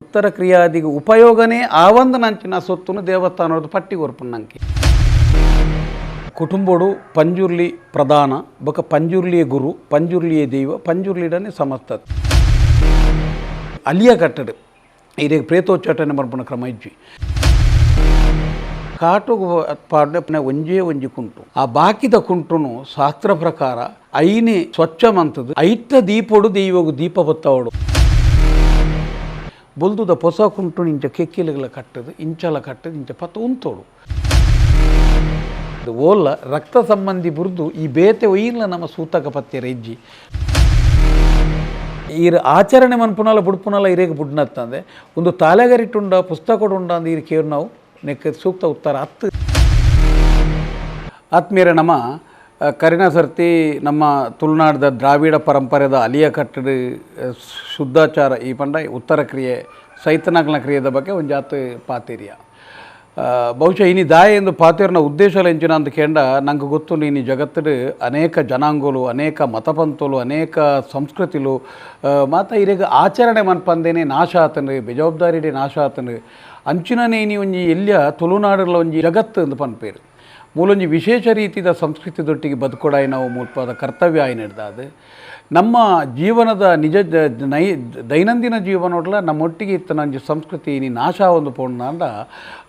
ಉತ್ತರ ಕ್ರಿಯಾದಿಗೆ ಉಪಯೋಗನೇ ಆವಂದನಂಚಿನ ಸೊತ್ತುನು ದೇವಸ್ಥಾನದ ಪಟ್ಟಿ ಕೊರ್ಪುನಂಕೆ. ಕುಟುಂಬಡು ಪಂಜುರ್ಲಿ ಪ್ರಧಾನ ಬೊಕ ಪಂಜುರ್ಲಿಯ ಗುರು, ಪಂಜುರ್ಲಿಯ ದೈವ, ಪಂಜುರ್ಲಿಡನೆ ಸಮಸ್ತ. ಅಲಿಯ ಕಟ್ಟಡು ಇದೇ ಪ್ರೇತೋಚ್ಚಾಟನೆ ಬರ್ಪುನ ಕ್ರಮ ಇಜ್ಜಿ. ಕಾಟುಗು ಪಾಡ್ನೆ ಒಂಜೇ ಒಂಜಿ ಕುಂಟು. ಆ ಬಾಕಿದ ಕುಂಟುನು ಶಾಸ್ತ್ರ ಪ್ರಕಾರ ಐನೆ ಸ್ವಚ್ಛ ಮಂತದ್ದು ಐತ ದೀಪೊಡು ದೈವಗು ದೀಪ ಬತ್ತವಡು. ಬೊಲ್ದುದ ಪೊಸ ಕುಂಟು ಇಂಚ ಕೆಕ್ಕಿಲುಗಳ ಕಟ್ಟದು, ಇಂಚಲ ಕಟ್ಟದು, ಇಂಚ ಪತ್ತು ಉಂತೋಡು. ಓಲ್ಲ ರಕ್ತ ಸಂಬಂಧಿ ಬುರ್ದು ಈ ಬೇತೆ ಒಯ್ಯಿಲ್ಲ ನಮ್ಮ ಸೂತಕ ಪತ್ಯರ ಇಜ್ಜಿ. ಈರ್ ಆಚರಣೆ ಮನ್ಪುನಲ ಬುಡ್ಪುನಲ ಇರೇಗ ಬುಡ್ನತ್ತಂದೆ ಒಂದು ತಾಲೆಗರಿಟುಂಡ ಪುಸ್ತಕಡುಂಡ ಅಂದ್ ಈರ್ ಕೇರ್ ನಾವು ನೆಕ್ ಸೂಕ್ತ ಉತ್ತರ ಅತ್ತು. ಆತ್ಮೀಯರ, ನಮ್ಮ ಕರಿನ ಸರ್ತಿ ನಮ್ಮ ತುಳುನಾಡ್ದ ದ್ರಾವಿಡ ಪರಂಪರೆದ ಅಲಿಯ ಕಟ್ಟಡ ಶುದ್ಧಾಚಾರ ಈ ಪಂಡ ಉತ್ತರ ಕ್ರಿಯೆ ಸೈತನಾಗ್ನ ಕ್ರಿಯೆದ ಬಗ್ಗೆ ಒಂದು ಜಾತ್ ಪಾತೇರಿಯ. ಬಹುಶಃ ಇನಿ ದಾಯ ಎಂದು ಪಾತೇರ್ನ ಉದ್ದೇಶ ಎಂಚಿನ ಅಂತ ಕೇಂಡ ನಂಗೆ ಗೊತ್ತು. ಇನಿ ಜಗತ್ತಡು ಅನೇಕ ಜನಾಂಗಗಳು, ಅನೇಕ ಮತಪಂಥಲು, ಅನೇಕ ಸಂಸ್ಕೃತಿಲು ಮಾತ ಇರೆಗ್ ಆಚರಣೆ ಮನ್ಪಂದೇನೆ ನಾಶ ಆತನು, ಬೇಜವಾಬ್ದಾರಿ ನಾಶ ಆತನು. ಅಂಚಿನನೇ ಇನಿ ಒಂಜಿ ಎಲ್ಯ ತುಳುನಾಡುಲ ಒಂಜಿ ಜಗತ್ತು ಎಂದು ಪನ್ಪೇರು. ಮೂಲೊಂಜಿ ವಿಶೇಷ ರೀತಿಯ ಸಂಸ್ಕೃತಿ ದೊಟ್ಟಿಗೆ ಬದುಕೊಡಾಯಿ ನಾವು ಮುಲ್ಪದ ಕರ್ತವ್ಯ ಆಯ್ನಿಡ್ದಾದು. ನಮ್ಮ ಜೀವನದ ನಿಜ ನೈ ದೈನಂದಿನ ಜೀವನೋಡ್ಲ ನಮ್ಮೊಟ್ಟಿಗೆ ಇತ್ತನ ಒಂಜಿ ಸಂಸ್ಕೃತಿ ಇನಿ ನಾಶ ಒಂದು ಪೋಂಡ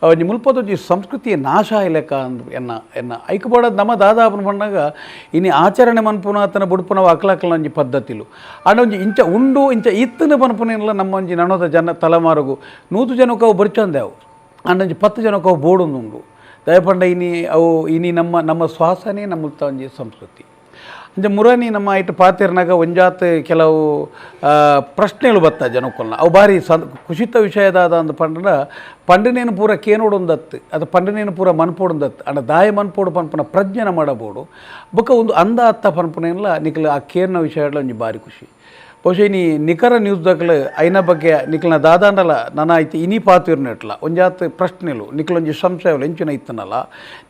ಒಂಜಿ ಮುಲ್ಪದೊಂಜಿ ಸಂಸ್ಕೃತಿಯ ನಾಶ ಇಲೆಕ್ಕ ಅಂದ್ ಎನ್ನ ಎನ್ನ ಐಕ್ ಬೋಡದ್. ನಮ್ಮ ದಾದಾಪನ ಪಂಡಾಗ ಇನಿ ಆಚರಣೆ ಮನ್ಪುನ ಆತನ ಬುಡ್ಪುನ ಅಕ್ಲಕ್ಲ ಒಂಜಿ ಪದ್ಧತಿಲು. ಆಂಡ ಒಂಜಿ ಇಂಚ ಉಂಡು, ಇಂಚ ಇತ್ತನ ಪನ್ಪುನಿಲ್ಲ. ನಮ್ಮ ಒಂಜಿ ನನದ ಜನ ತಲೆಮಾರುಗು 100 ಜನಕ್ಕೆ ಅವು ಬರ್ಚಂದೆ ಅವು. ಆಂಡ ಒಂಜಿ 10 ಜನಕ್ಕೆ ಅವು ಬೋಡೊಂದುಂಡು. ದಯಪಂಡ ಇನಿ ಅವು ಇನಿ ನಮ್ಮ ನಮ್ಮ ಶ್ವಾಸನೇ ನಮ್ಮ ಒಂಜಿ ಸಂಸ್ಕೃತಿ. ಅಂಚ ಮುರನಿ ನಮ್ಮ ಇಟ್ಟು ಪಾತಿರ್ನಾಗ ಒಂಜಾತ್ ಕೆಲವು ಪ್ರಶ್ನೆಗಳು ಬತ್ತ ಜನಕ್ಕಲ್ನ. ಅವು ಭಾರಿ ಖುಷಿತ ವಿಷಯದಾದ ಅಂದ್ ಪಂಡ ಪಂಡನೇನು ಪೂರ ಕೇನೋಡೊಂದತ್ತು, ಅದು ಪಂಡನೇನು ಪೂರ ಮನ್ಪೋಡೊಂದತ್ತು. ಅಂಡ ದಾಯ ಮನ್ಪೋಡು ಪನ್ಪುನ ಪ್ರಜ್ಞೆನ ಮಾಡಬೋಡು. ಬೊಕ್ಕ ಒಂದು ಅಂದ ಅತ್ತ ಪನ್ಪುನೇನ್ಲ ನಿಕ್ಲ ಆ ಕೇರ್ನ ವಿಷಯ ಒಂಜಿ ಭಾರಿ ಖುಷಿ. ಬಹುಶಃ ಇನಿ ನಿಖರ ನ್ಯೂಸ್ ದಾಖಲೆ ಐನ ಬಗ್ಗೆ ನಿಕ್ಲನ ದಾದಾಂಡಲ ನನ ಐತಿ ಇನಿ ಪಾತಿರ್ನೆಟ್ಲ ಒಂಜಾತ್ ಪ್ರಶ್ನೆಲು ನಿಕ್ಲೊಂಜಿ ಸಂಶಯಗಳು ಎಂಚಿನ ಇತ್ತನಲ್ಲ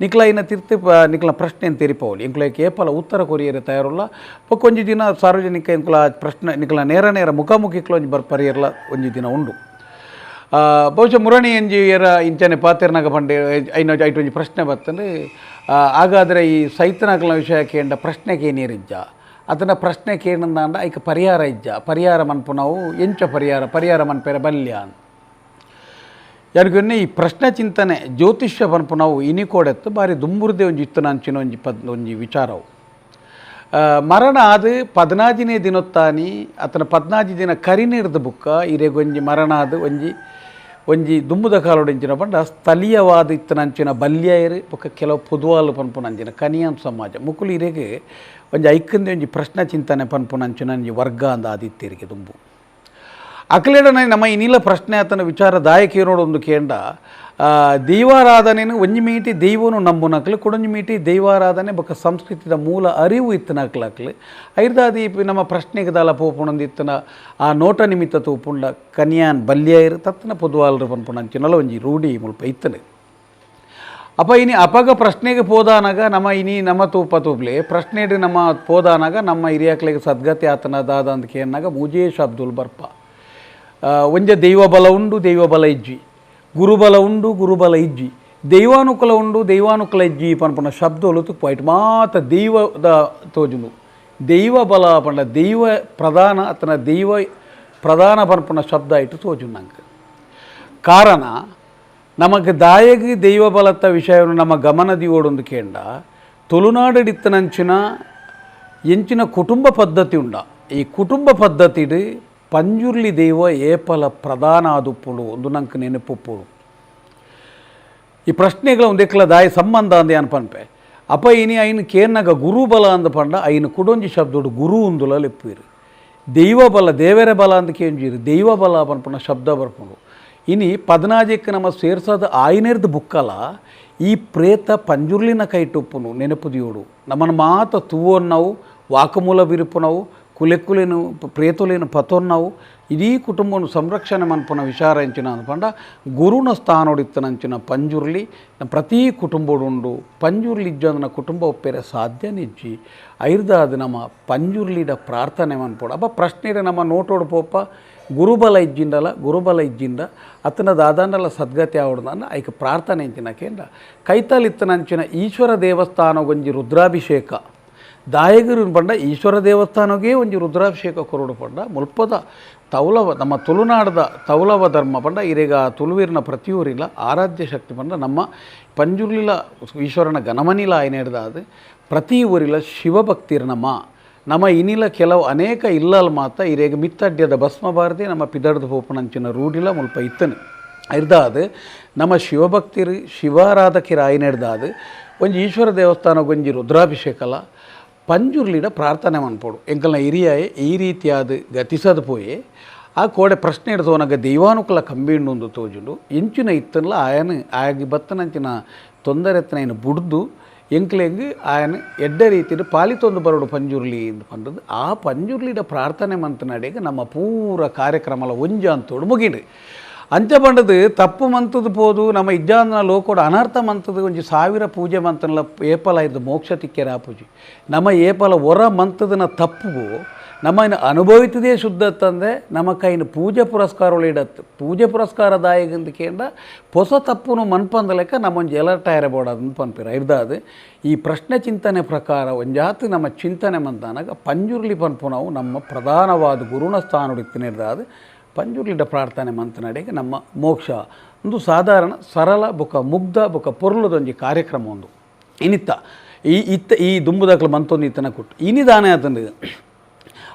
ನಿಕ್ಲ ಐನ ತಿರ್ತಿ ನಿಕ್ಲ ಪ್ರಶ್ನೆ ತೆರಿಪವಲಿ. ಎಂಕ್ಲ ಏಪಲ ಉತ್ತರ ಕೊರಿಯರೆ ತಯಾರುಲ್ಲ. ಬೊಕ್ಕ ಒಂಜಿ ದಿನ ಸಾರ್ವಜನಿಕ ಎಂಕ್ಲ ಪ್ರಶ್ನೆ ನಿಕ್ಲ ನೇರ ನೇರ ಮುಖಾಮುಖಿಕ್ಲ ಒಂಜಿ ಬರ್ಪರಿಯರ್ಲ ಒಂಜಿ ದಿನ ಉಂಡು. ಬಹುಶಃ ಮುರಣಿ ಎಂಜಿ ಏರ ಇಂಚನೆ ಪಾತಿರ್ನಾಗ ಪಂಡೆ ಐನ ಐಟ್ ಒಂಜಿ ಪ್ರಶ್ನೆ ಬತ್ತಂದ್ರೆ, ಹಾಗಾದರೆ ಈ ಸೈತನಾಗ್ಲ ವಿಷಯ ಕೇಂಡ ಪ್ರಶ್ನೆಗೆ ಏನೇರಿಜ್ಜ ಅದನ್ನ ಪ್ರಶ್ನೆ ಕೇಳಂದಾಂಡ ಐಕ ಪರಿಹಾರ ಇಜ್ಜ, ಪರಿಹಾರ ಮನ್ಪು ನಾವು ಎಂಚ ಪರಿಹಾರ ಪರಿಹಾರ ಮನ್ಪೆರ ಬಲ್ಯ ಯಾರಿಗೊನ್ನೆ. ಈ ಪ್ರಶ್ನೆ ಚಿಂತನೆ ಜ್ಯೋತಿಷ್ಯ ಪನ್ಪು ನಾವು ಇನಿ ಕೋಡೆತ್ತು ಬಾರಿ ದುಂಬುರ್ದೆ ಒಂಜಿ ಇತ್ತನಾಂಚಿನ ಒಂಜಿ ಪದ್ ಒಂಜಿ ವಿಚಾರವು. ಮರಣ ಆದ 14ನೇ ದಿನೊತ್ತಾನಿ ಅತನ 14 ದಿನ ಕರಿನೀರ್ದ ಬುಕ್ಕ ಇರೆಗೊಂಜಿ ಮರಣ ಆದ ಒಂಜಿ ಒಂಜಿ ದುಂಬುದ ಕಾಲೋಡು ಎಂಚಿನ ಪಂಡ ಸ್ಥಳೀಯವಾದ ಇತ್ತನಂಚಿನ ಬಲ್ಯರು ಬೊಕ್ಕ ಕೆಲವು ಪೊದುವಾಲು ಪನ್ಪುನಂಚಿನ ಕನಿಯಾನ್ ಸಮಾಜ ಮುಕುಲು ಇರೆಗ್ ಒಂಜಿ ಐಕಂದೆ ಒಂಜಿ ಪ್ರಶ್ನೆ ಚಿಂತನೆ ಪನ್ಪುನಂಚಿನ ಒಂಜಿ ವರ್ಗ ಅಂದ ಆದಿತ್ಯರಿಗೆ ದುಂಬು. ಅಕಲೇಡನ ನಮ್ಮ ಇನ್ನಿಲ್ಲ ಪ್ರಶ್ನೆ ಆತನ ವಿಚಾರ ದಾಯಕ ಒಂದು ಕೇಂಡ ದೈವಾರಾಧನೆನು ಒಂಜಿ ಮೀಟಿ ದೈವನು ನಂಬುನಕ್ಲು, ಕುಡೊಂಜಿ ಮೀಟಿ ದೈವಾರಾಧನೆ ಬೊಕ್ಕ ಸಂಸ್ಕೃತಿದ ಮೂಲ ಅರಿವು ಇತ್ತನಕ್ಲಕ್ಲು. ಐರ್ದಾದಿ ನಮ್ಮ ಪ್ರಶ್ನೆಗೆ ದಾಲ ಪೋಪುಣಂದು ಇತ್ತನ ಆ ನೋಟ ನಿಮಿತ್ತ ತೂಪುಂಡ ಕನಿಯಾನ್ ಬಲ್ಯೈರ್ ತತ್ತನ ಪೊದುವಾಲರು ಪನ್ಪುನಂಚಿನಲ ಒಂಜಿ ರೂಢಿ ಮುಲ್ಪ ಇತ್ತನೆ. ಅಪ್ಪ ಇನಿ ಅಪಗ ಪ್ರಶ್ನೆಗೆ ಪೋದಾನಾಗ ನಮ್ಮ ಇನಿ ನಮ್ಮ ತೂಪ ತೂಪ್ಲೆ ಪ್ರಶ್ನೆ ನಮ್ಮ ಪೋದಾನಾಗ ನಮ್ಮ ಹಿರಿಯಕ್ಲಿಗೆ ಸದ್ಗತಿ ಆತನ ದಾದ ಅಂತ ಕೇನ್ನಾಗ ಮೂಜೇ ಅಬ್ದುಲ್ ಬರ್ಪ. ಒಂಜ ದೈವ ಬಲ ಉಂಡು, ದೈವ ಬಲ ಇಜ್ಜಿ, ಗುರುಬಲ ಉಂಡು, ಗುರುಬಲ ಇಜ್ಜಿ, ದೈವಾನುಕೂಲ ಉಂಡು, ದೈವಾನುಕೂಲ ಇಜ್ಜಿ ಪನ್ಪುನ ಶಬ್ದಲು ತುಪ್ಪ ಮಾತ ದೈವದ ತೋಜುಂಡು. ದೈವ ಬಲ ಪಂಡ ದೈವ ಪ್ರಧಾನ ಅತನ ದೈವ ಪ್ರಧಾನ ಪನ್ಪುನ ಶಬ್ದ ಇಟ್ಟು ತೋಜುಂಡು ನಂಗೆ. ಕಾರಣ ನಮಗೆ ದಾಯಗಿ ದೈವ ಬಲತ್ತ ವಿಷಯವನ್ನು ನಮ್ಮ ಗಮನದಿಯೋಡೊಂದು ಕೇಂಡ ತುಳುನಾಡಿತ್ತನಂಚಿನ ಎಂಚಿನ ಕುಟುಂಬ ಪದ್ಧತಿ ಉಂಡ. ಈ ಕುಟುಂಬ ಪದ್ಧತಿಡು ಪಂಜುರ್ಲಿ ದೈವ ಏಪಲ ಪ್ರಧಾನ ಆದುಪ್ಪುಡು ಒಂದು ನಂಗೆ ನೆನಪುಪ್ಪುಡು. ಈ ಪ್ರಶ್ನೆಗಳ ಒಂದೆಕ್ಲ ದಾಯ ಸಂಬಂಧ ಅಂದ ಏನು ಪನ್ಪೆ. ಅಪ್ಪ ಇನಿ ಐನು ಕೇರ್ನಾಗ ಗುರುಬಲ ಅಂದ ಪಂಡ ಐನು ಕುಡೊಂಜಿ ಶಬ್ದೋಡು ಗುರು ಉಂದುಲ ಲೆಪ್ಪೀರು. ದೈವ ಬಲ ದೇವರ ಬಲ ಅಂತ ಕೇಂಜೀರು ದೈವ ಬಲ ಪನ್ಪುನ ಶಬ್ದ ಬರ್ಪುಂಡು. ಇನಿ 14ಕ್ಕೆ ನಮ್ಮ ಸೇರ್ಸೋದು ಆಯ್ನೇರ್ದು ಬುಕ್ಕಲ ಈ ಪ್ರೇತ ಪಂಜುರ್ಲಿನ ಕೈಟುಪ್ಪುನು ನೆನಪುದಿಯೋಡು. ನಮ್ಮನ್ನು ಮಾತ ತೂವೊನ್ನವು, ವಾಕಮೂಲ ಬಿರುಪುನವು, ಕುಲೆಕ್ಕುಲೇನು ಪ್ರೇತುಲೇನು ಪತೊನ್ನವು, ಇಡೀ ಕುಟುಂಬನು ಸಂರಕ್ಷಣೆ ಮನ್ಪುನ ವಿಚಾರ ಎಂಚಿನ ಅಂದ್ಪಂಡ ಗುರುನ ಸ್ಥಾನೋಡಿತ್ತನಂಚಿನ ಪಂಜುರ್ಲಿ ಪ್ರತಿ ಕುಟುಂಬಡುಂಡು. ಪಂಜುರ್ಲಿ ಇಜ್ಜಂದನ ಕುಟುಂಬ ಒಪ್ಪೆರೆ ಸಾಧ್ಯ ನಿಜ್ಜಿ. ಐರ್ದಾದ ನಮ್ಮ ಪಂಜುರ್ಲಿಡ ಪ್ರಾರ್ಥನೆ ಮನ್ಪೋಡು. ಅಪ್ಪ ಪ್ರಶ್ನೆ ನಮ್ಮ ನೋಟೋಡು ಪೋಪ ಗುರುಬಲ ಇಜ್ಜಿಂಡಲ ಗುರುಬಲ ಇಜ್ಜಿಂಡ ಅತನ ದಾದಾಂಡಲ ಸದ್ಗತಿ ಆವಡ್ದಾನ ಐಕ ಪ್ರಾರ್ಥನೆ ಇಂಚಿನ ಕೇಂದ್ರ ಕೈತಲಿತ್ತನಂಚಿನ ಈಶ್ವರ ದೇವಸ್ಥಾನಗೊಂಜಿ ರುದ್ರಾಭಿಷೇಕ ದಾಯಗರು ಪಂಡ ಈಶ್ವರ ದೇವಸ್ಥಾನಗೆ ಒಂಜಿ ರುದ್ರಾಭಿಷೇಕ ಕೊರಡು ಪಂಡ ಮುಲ್ಪದ ತೌಲವ ನಮ್ಮ ತುಳುನಾಡದ ತೌಲವ ಧರ್ಮ ಪಂಡ ಇರೆಗ ತುಳುವೀರಿನ ಪ್ರತಿಯೂರಿಲ್ಲ ಆರಾಧ್ಯ ಶಕ್ತಿ ಪಂಡ ನಮ್ಮ ಪಂಜುರ್ಲಿಲ ಈಶ್ವರನ ಗಣಮನಿಲ ಆಯ್ನೇಡ್ದಾದ ಪ್ರತಿ ಊರಿಲ ಶಿವಭಕ್ತಿರ್ ನಮ್ಮ ನಮ್ಮ ಇನಿಲ ಕೆಲವು ಅನೇಕ ಇಲ್ಲಲ್ ಮಾತ ಇರೆಗ ಮಿತ್ತಡ್ಯದ ಭಸ್ಮ ಬಾರದೆ ನಮ್ಮ ಪಿದಡ್ದ ಪೋಪನಂಚಿನ ರೂಢಿಲ ಮುಲ್ಪ ಇತ್ತನು ಇರ್ದಾದ ನಮ್ಮ ಶಿವಭಕ್ತಿರು ಶಿವಾರಾಧಕಿರ ಆಯ್ನೇಡ್ದಾದ ಒಂಜಿ ಈಶ್ವರ ದೇವಸ್ಥಾನಗೊಂಜಿ ರುದ್ರಾಭಿಷೇಕಲ ಪಂಜುರ್ಲಿಡ ಪ್ರಾರ್ಥನೆ ಮನ್ಪೋಡು ಎಂಕಲ್ನ ಹಿರಿಯಾಯೆ ಈ ರೀತಿಯಾದ ಗತಿಸದ ಪೋಯೆ ಆ ಕೋಡೆ ಪ್ರಶ್ನೆ ಇಡ್ತೋನಾಗ ದೈವಾನುಕೂಲ ಕಂಬಿಂಡು ತೋಜುಂಡು ಎಂಚಿನ ಇತ್ತನ್ಲ ಆಯನ ಆಗಿ ಬತ್ತನಂಚಿನ ತೊಂದರೆ ಎತ್ತನ ಬುಡ್ದು ಎಂಕ್ಲೆಂಗ್ ಆಯನ ಎಡ್ಡ ರೀತಿಯ ಪಾಲಿತೊಂದು ಬರೋಡು ಪಂಜುರ್ಲಿ ಎಂದು ಪಂಡದು ಆ ಪಂಜುರ್ಲಿಡ ಪ್ರಾರ್ಥನೆ ಮಂತನಡೆಗೆ ನಮ್ಮ ಪೂರ ಕಾರ್ಯಕ್ರಮಲ ಒಂಜ ಅಂತೋಡು ಮುಗಿಂಡು ಅಂಚ ಪಂಡದು ತಪ್ಪು ಮಂತದ ಪೋದು ನಮ್ಮ ಇಜ್ಜಾಂದನ ಲೋಕೋಡು ಅನರ್ಥ ಮಂತದ ಒಂಜಿ ಸಾವಿರ ಪೂಜೆ ಮಂತನಲ ಏಪಲ ಇದ್ದು ಮೋಕ್ಷ ತಿಕ್ಕೆರ ಪೂಜೆ ನಮ್ಮ ಏಪಲ ಹೊರ ಮಂತದನ ತಪ್ಪುಗು ನಮ್ಮ ಇನ್ನು ಅನುಭವಿತದೇ ಶುದ್ಧತ್ತಂದೆ ನಮ್ಮ ಕೈನ ಪೂಜೆ ಪುರಸ್ಕಾರಗಳು ಇಡತ್ತು ಪೂಜೆ ಪುರಸ್ಕಾರ ದಾಯಗಂದು ಕೇಂದ್ರ ಹೊಸ ತಪ್ಪುನು ಮನ್ಪಂದ ಲೆಕ್ಕ ನಮ್ಮೊಂಜಿ ಎಲರ್ಟ್ ಆಯಿರಬೋಡು ಅದನ್ನು ಪನ್ಪಿರ ಇರ್ದಾದು ಈ ಪ್ರಶ್ನೆ ಚಿಂತನೆ ಪ್ರಕಾರ ಒಂಜಾತು ನಮ್ಮ ಚಿಂತನೆ ಮಂತಾನಾಗ ಪಂಜುರ್ಲಿ ಪನ್ಪು ನಾವು ನಮ್ಮ ಪ್ರಧಾನವಾದ ಗುರುನ ಸ್ಥಾನ ಇರ್ದಾದು ಪಂಜುರ್ಲಿಡ ಪ್ರಾರ್ಥನೆ ಮಂತನಡೆಗೆ ನಮ್ಮ ಮೋಕ್ಷ ಒಂದು ಸಾಧಾರಣ ಸರಳ ಬುಕ ಮುಗ್ಧ ಬುಕ ಪೊರ್ಲದೊಂಜಿ ಕಾರ್ಯಕ್ರಮ ಒಂದು ಇನಿತ್ತ ಈ ಇತ್ತ ಈ ದುಂಬುದಾಕ್ಲು ಮಂತೊಂದು ಇತ್ತನ ಕೊಟ್ಟು ಇನಿದಾನೆ ಆತಂದು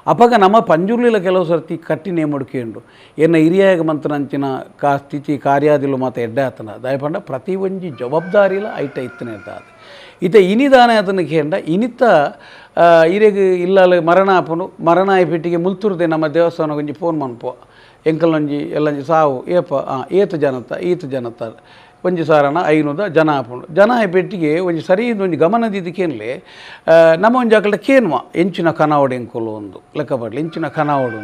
ಅಪಗ ನಮ್ಮ ಪಂಜುರ್ಲಿಲ ಕೆಲವು ಸರ್ತಿ ಕಟ್ಟಿ ನೇಮುಡ್ಕೊಂಡು ಎನ್ನ ಹಿರಿಯಾಗ ಮಂತನಂಚಿನ ಕಾ ಸ್ಥಿತಿ ಕಾರ್ಯಾದಿಲು ಮಾತ ಎಡ್ಡೆ ಆತನ ದಯಪಂಡ ಪ್ರತಿ ಒಂಜಿ ಜವಾಬ್ದಾರಿಲ ಐಟ ಇತ್ತನೆ ಅದು ಇತ ಇನಿದಾನೆ ಆತನ ಕೇಂಡ ಇನಿತ ಇರೆಗ್ ಇಲ್ಲಲ ಮರಣ ಆಪುಂಡು ಮರಣ ಆಯ್ಪಿಟ್ಟಿಗೆ ಮುಲ್ತುರ್ದೆ ನಮ್ಮ ದೇವಸ್ಥಾನ ಒಂಜಿ ಫೋನ್ ಮನ್ಪು ಎಂಕಲೊಂಜಿ ಎಲ್ಲಂಜಿ ಸಾವು ಏಪ ಏತ ಜನತ ಈತ ಜನತ ಒಂಜಿ ಸಾರನ ಐನೂದ ಜನ ಆಪುಂಡು ಜನ ಆಯ್ಪೆಟ್ಟಿಗೆ ಒಂಜಿ ಸರಿ ಒಂಜಿ ಗಮನ ದಿದ್ದಕ್ಕೇನ್ಲೆ ನಮ್ಮ ಒಂಜಿ ಅಕಲ್ಡ ಕೇನ್ವ ಎಂಚಿನ ಕನಾವಡು ಎಂಕುಲು ಒಂದು ಲೆಕ್ಕ ಪಡ್ಲಿ ಎಂಚಿನ ಕನಾವಡು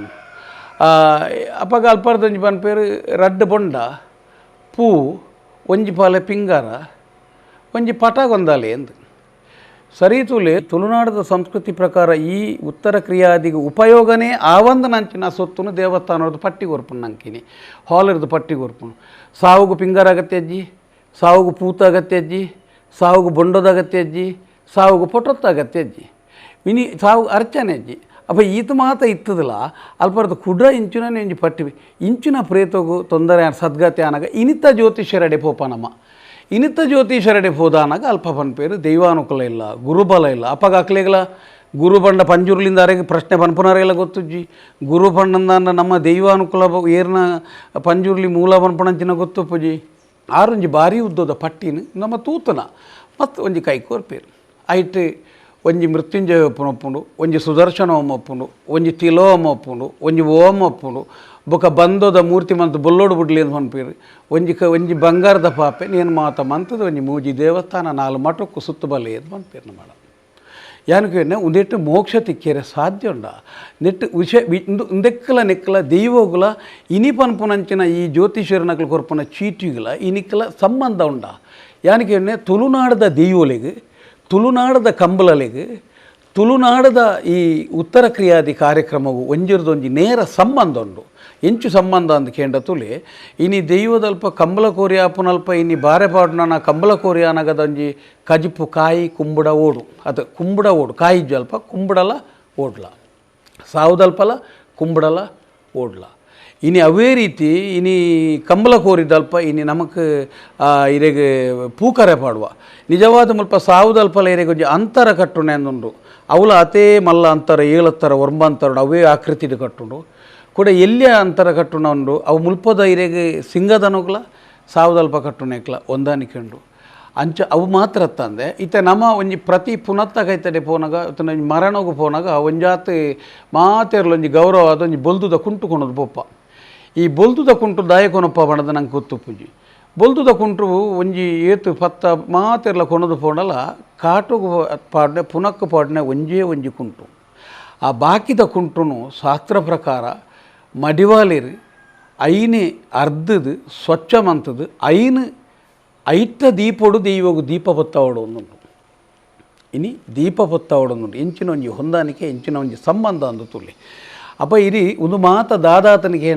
ಅಪಗ ಅಲ್ಪರ್ದ ಒಂಜಿ ಪನ್ಪೇರು ರಡ್ಡ್ ಬೊಂಡ ಪೂ ಒಂಜಿ ಪಾಲೆ ಪಿಂಗಾರ ಒಂಜಿ ಪಟ ಗೊಂದಾಲೆ ಎಂದು ಸರಿ ತುಲೆ ತುಳುನಾಡದ ಸಂಸ್ಕೃತಿ ಪ್ರಕಾರ ಈ ಉತ್ತರ ಕ್ರಿಯಾದಿಗೆ ಉಪಯೋಗನೇ ಆವಂದನಂಚಿನ ಸೊತ್ತುನು ದೇವಸ್ಥಾನದ ಪಟ್ಟಿ ಕೊರ್ಪುನು ನಂಕಿನಿ ಹಾಲರ್ದು ಪಟ್ಟಿ ಕೊರ್ಪುನು ಸಾವುಗು ಪಿಂಗಾರ ಅಗತ್ಯ ಅಜ್ಜಿ ಸಾವುಗು ಪೂತ ಅಗತ್ಯ ಅಜ್ಜಿ ಸಾವುಗು ಬೊಂಡದ ಅಗತ್ಯ ಅಜ್ಜಿ ಸಾವುಗು ಪೊಟೊತ್ತ ಅಗತ್ಯ ಅಜ್ಜಿ ಇನಿ ಸಾವು ಅರ್ಚನೆ ಅಜ್ಜಿ ಅಪ್ಪ ಈತ ಮಾತ ಇತ್ತದಲ್ಲ ಅಲ್ಪರ್ದು ಕುಡ್ರ ಇಂಚಿನ ಇಂಚಿ ಪಟ್ಟಿ ಇಂಚಿನ ಪ್ರೇತಗು ತೊಂದರೆ ಸದ್ಗತಿ ಆನಾಗ ಇನಿತ ಜ್ಯೋತಿಷ್ಯರಡೆ ಪೋಪನಮ್ಮ ಇನಿತ ಜ್ಯೋತಿಷರಡೆ ಹೋದಾನಾಗ ಅಲ್ಪ ಪನ್ಪೇರು ದೈವಾನುಕೂಲ ಇಲ್ಲ ಗುರುಬಲ ಇಲ್ಲ ಅಪ್ಪಗ ಅಕ್ಲೆಗಲ ಗುರು ಬಂಡ ಪಂಜುರ್ಲಿಂದ ಅರೆಗೆ ಪ್ರಶ್ನೆ ಪನ್ಪುನರೆಲ್ಲ ಗೊತ್ತುಜ್ಜಿ ಗುರು ಬಂಡಂದಾನ ನಮ್ಮ ದೈವಾನುಕೂಲ ಏರ್ನ ಪಂಜುರ್ಲಿ ಮೂಲ ಪನ್ಪಣಂಚಿನ ಗೊತ್ತುಪ್ಪುಜಿ ಆರೊಂಜಿ ಭಾರಿ ಉದ್ದದ ಪಟ್ಟಿನ ನಮ್ಮ ತೂತನ ಮತ್ತು ಒಂಜಿ ಕೈ ಕೋರ್ಪೇರು ಐಟ್ ಒಂಜಿ ಮೃತ್ಯುಂಜಯ ಒಪ್ಪುಂಡು ಒಂಜಿ ಸುದರ್ಶನ ಹೋಮ ಒಪ್ಪುಂಡು ಒಂಜಿ ತಿಲೋಮ ಒಪ್ಪುಂಡು ಒಂಜಿ ಓಮ ಒಪ್ಪುಂಡು ಬೊಕ ಬಂದೋದ ಮೂರ್ತಿ ಮಂತು ಬೊಲ್ಲೋಡು ಬುಡ್ಲಿ ಅಂತ ಪನ್ಪೇರು ಒಂಜಿ ಒಂಜಿ ಬಂಗಾರದ ಪಾಪೆ ನೇನು ಮಾತ ಮಂತದ ಒಂಜಿ ಮೂಜಿ ದೇವಸ್ಥಾನ ನಾಲ್ ಮಠಕ್ಕೂ ಸುತ್ತು ಬಲ್ಲೆ ಅಂತ ಪನ್ಪೇರು ನಮ್ಮ ಯಾನಕ್ಕೆ ಉಂದೆಟ್ಟು ಮೋಕ್ಷ ತಿಕ್ಕೇರೆ ಸಾಧ್ಯ ಉಂಡ ನೆಟ್ಟು ವಿಷ ಉಂದೆಕ್ಕಲ ನೆಕ್ಕಲ ದೈವಗುಲ ಇನಿ ಪನ್ಪುನಂಚಿನ ಈ ಜ್ಯೋತಿಷ್ಯರನಕಲು ಕೊರ್ಪುನ ಚೀಟಿಗಳ ಇನಿಕ್ಕಲ ಸಂಬಂಧ ಉಂಡ ಯಾನಕ್ಕೆ ತುಳುನಾಡದ ದೈವೊಲೆಗ್ ತುಳುನಾಡದ ಕಂಬಲಲೆಗ್ ತುಳುನಾಡದ ಈ ಉತ್ತರ ಕ್ರಿಯಾದಿ ಕಾರ್ಯಕ್ರಮವು ಒಂಜಿರ್ದೊಂಜಿ ನೇರ ಸಂಬಂಧ ಉಂಡು ಎಂಚು ಸಂಬಂಧ ಅಂದ್ ಕೇಂಡ ತುಲೆ ಇನಿ ದೈವದಲ್ಪ ಕಂಬಳ ಕೋರಿ ಆಪುನಲ್ಪ ಇನಿ ಬಾರೆ ಪಾಡುನ ಕಂಬಳ ಕೋರಿ ಅನಗದೊಂಜಿ ಕಜಿಪು ಕಾಯಿ ಕುಂಬುಡ ಓಡು ಅದು ಕುಂಬುಡ ಓಡು ಕಾಯಿ ಅಲ್ಪ ಕುಂಬುಡಲ ಓಡ್ಲ ಸಾವುದಲ್ಪಲ ಕುಂಬುಡಲ ಓಡ್ಲ ಇನಿ ಅವೇ ರೀತಿ ಇನಿ ಕಂಬಳ ಕೋರಿದಲ್ಪ ಇನಿ ನಮಕ್ ಇರೆಗ್ ಪೂಕರೆ ಪಾಡುವ ನಿಜವಾದ ಮುಲ್ಪ ಸಾವುದಲ್ಪಲ ಇರೆಗ್ ಒಂಜಿ ಅಂತರ ಕಟ್ಟುನೆ ಅಂದುಂಡು ಅವಲ ಅತೇ ಮಲ್ಲ ಅಂತರ ಏಳತ್ತರ ಒಂಬಂತರ ಅವೇ ಆಕೃತಿಡ್ ಕಟ್ಟುಂಡು ಕೂಡ ಎಲ್ಲಿಯ ಅಂತರ ಕಟ್ಟುನ ಉಂಡು ಅವು ಮುಲ್ಪದ ಇರೆಗ್ ಸಿಂಗದನುಗ್ಲ ಸಾವುದಲ್ಪ ಕಟ್ಟುನೆಕ್ಲ ಹೊಂದಾಣಿಕೆ ಉಂಡು ಅಂಚ ಅವು ಮಾತ್ರ ತಂದೆ ಇತ್ತೆ ನಮ್ಮ ಒಂಜಿ ಪ್ರತಿ ಪುನತ್ತ ಕೈತಡೆ ಪೋನಾಗ ಒಂಜಿ ಮರಣಗು ಪೋನಾಗ ಒಂಜಾತ್ ಮಾತೆರ್ಲ ಒಂಜಿ ಗೌರವ ಒಂಜಿ ಬೊಲ್ದುದ ಕುಂಟು ಕೊನೊದು ಪೊಪ್ಪ ಈ ಬೊಲ್ದುದ ಕುಂಟು ದಾಯ ಕೊನೊಪ್ಪ ಬಣದ ನಂಗೆ ಗೊತ್ತುಪ್ಪುಜಿ ಬೊಲ್ದುದ ಕುಂಟು ಒಂಜಿ ಏತು ಪತ್ತ ಮಾತೆರ್ಲ ಕೊನೊದು ಪೋಂಡಲ ಕಾಟುಗು ಪಾಡ್ನೆ ಪುನಕ್ಕು ಪಾಡ್ನೆ ಒಂಜೇ ಒಂಜಿ ಕುಂಟು ಆ ಬಾಕಿದ ಕುಂಟುನು ಶಾಸ್ತ್ರ ಪ್ರಕಾರ ಮಡಿವಾಲಿರು ಐನೆ ಅರ್ಧದು ಸ್ವಚ್ಛ ಮಂತದು ಐನು ಐತ ದೀಪೊಡು ದೈವಗು ದೀಪ ಪೊತ್ತಾವಡು ಒಂದುಂಡು ಇನಿ ದೀಪ ಪೊತ್ತಾವಡು ಒಂದುಂಡು ಇಂಚಿನ ಒಂಜಿ ಹೊಂದಾಣಿಕೆ ಇಂಚಿನ ಒಂಜಿ ಸಂಬಂಧ ಅಂದು ತುಲಿ ಅಪ್ಪ ಇರಿ ಒಂದು ಮಾತ ದಾದಾತನಿಗೆ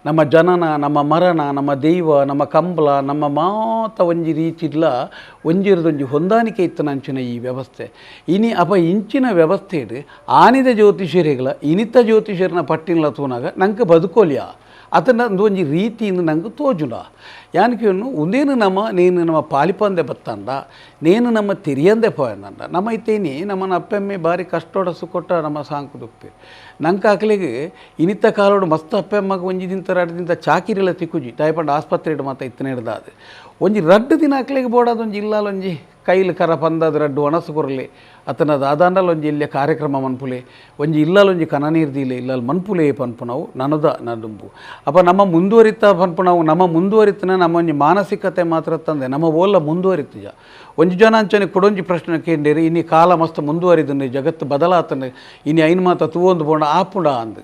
ನಮ್ಮ ಜನನ ನಮ್ಮ ಮರಣ ನಮ್ಮ ದೈವ ನಮ್ಮ ಕಂಬಳ ನಮ್ಮ ಮಾತ ಒಂಜಿ ರೀತಿಡ್ಲ ಒಂಜಿರದೊಂಜಿ ಹೊಂದಾಣಿಕೆ ಇತ್ತನಂಚಿನ ಈ ವ್ಯವಸ್ಥೆ ಇನಿ ಅಪ್ಪ ಇಂಚಿನ ವ್ಯವಸ್ಥೆ ಆನಿದ ಜ್ಯೋತಿಷರಿಗಳ ಇನಿತ ಜ್ಯೋತಿಷರನ ಪಟ್ಟಿನ ತೂನಾಗ ನಂಗೆ ಬದುಕೋಲಿಯಾ ಅದನ್ನು ಒಂಜಿ ರೀತಿಯಿಂದ ನಂಗೆ ತೋಜುಲ ಯಾನಕ್ಕೆ ಒಂದೇನು ನಮ್ಮ ನೇನು ನಮ್ಮ ಪಾಲಿಪಂದೆ ಬತ್ತಂಡ ನೇನು ನಮ್ಮ ತೆರಿಯಂದೆ ಪೋಯಂದಂಡ ನಮ್ಮ ಇತ್ತೇನಿ ನಮ್ಮನ್ನ ಅಪ್ಪೆಮ್ಮೆ ಭಾರಿ ಕಷ್ಟೋಡ ಸುಕೊಟ್ಟ ನಮ್ಮ ಸಾಂಕುದುಪ್ಪಿ ನಂಗೆ ಆಕಲಿಗೆ ಇನಿತ ಕಾಲೋಡು ಮಸ್ತ್ ಅಪ್ಪೆಮ್ಮಗ ಒಂಜಿ ದಿನ ಎರಡು ದಿನ ಚಾಕಿರಿಲ್ಲ ತಿಕ್ಕುಜಿ ತಾಯ್ಪಂಡ ಆಸ್ಪತ್ರೆ ಇಡು ಮಾತ ಇತ್ತನೇ ಹಿಡ್ದ ಅದು ಒಂಜಿ ರಡ್ಡು ದಿನ ಆಕಲಿಗೆ ಬೋಡಾದ ಒಂಜಿ ಇಲ್ಲಾಲ ಒಂಜಿ ಕೈಲಿ ಕರ ಪಂದಾದ ರಡ್ಡು ಒಣಸು ಕೊರಲಿ ಅತನ ದಾದಾಂಡಲ ಒಂಜಿ ಇಲ್ಲೇ ಕಾರ್ಯಕ್ರಮ ಮನ್ಪುಲೆ ಒಂಜಿ ಇಲ್ಲಲ್ ಒಂಜಿ ಕನ ನೀರು ದೀಲೆ ಇಲ್ಲಲ್ ಮನ್ಪುಲೆ ಪನ್ಪು ನಾವು ನನದ ನದುಂಬು ಅಪ್ಪ ನಮ್ಮ ಮುಂದುವರಿತ ಪನ್ಪು ನಾವು ನಮ್ಮ ಮುಂದುವರಿತನ ನಮ್ಮ ಒಂಜಿ ಮಾನಸಿಕತೆ ಮಾತ್ರ ತಂದೆ ನಮ್ಮ ಓಲ ಮುಂದುವರಿತಜ ಒಂಜಿ ಜನ ಅಂಚನೆ ಕೊಡೊಂಜಿ ಪ್ರಶ್ನೆ ಕೇಂದಿರಿ ಇನಿ ಕಾಲ ಮಸ್ತ್ ಮುಂದುವರಿದನೆ ಜಗತ್ತು ಬದಲಾತನೆ ಇನಿ ಐನ್ ಮಾತ ತೂವೊಂದು ಪೋಂಡ ಆಪುಂಡ ಅಂದು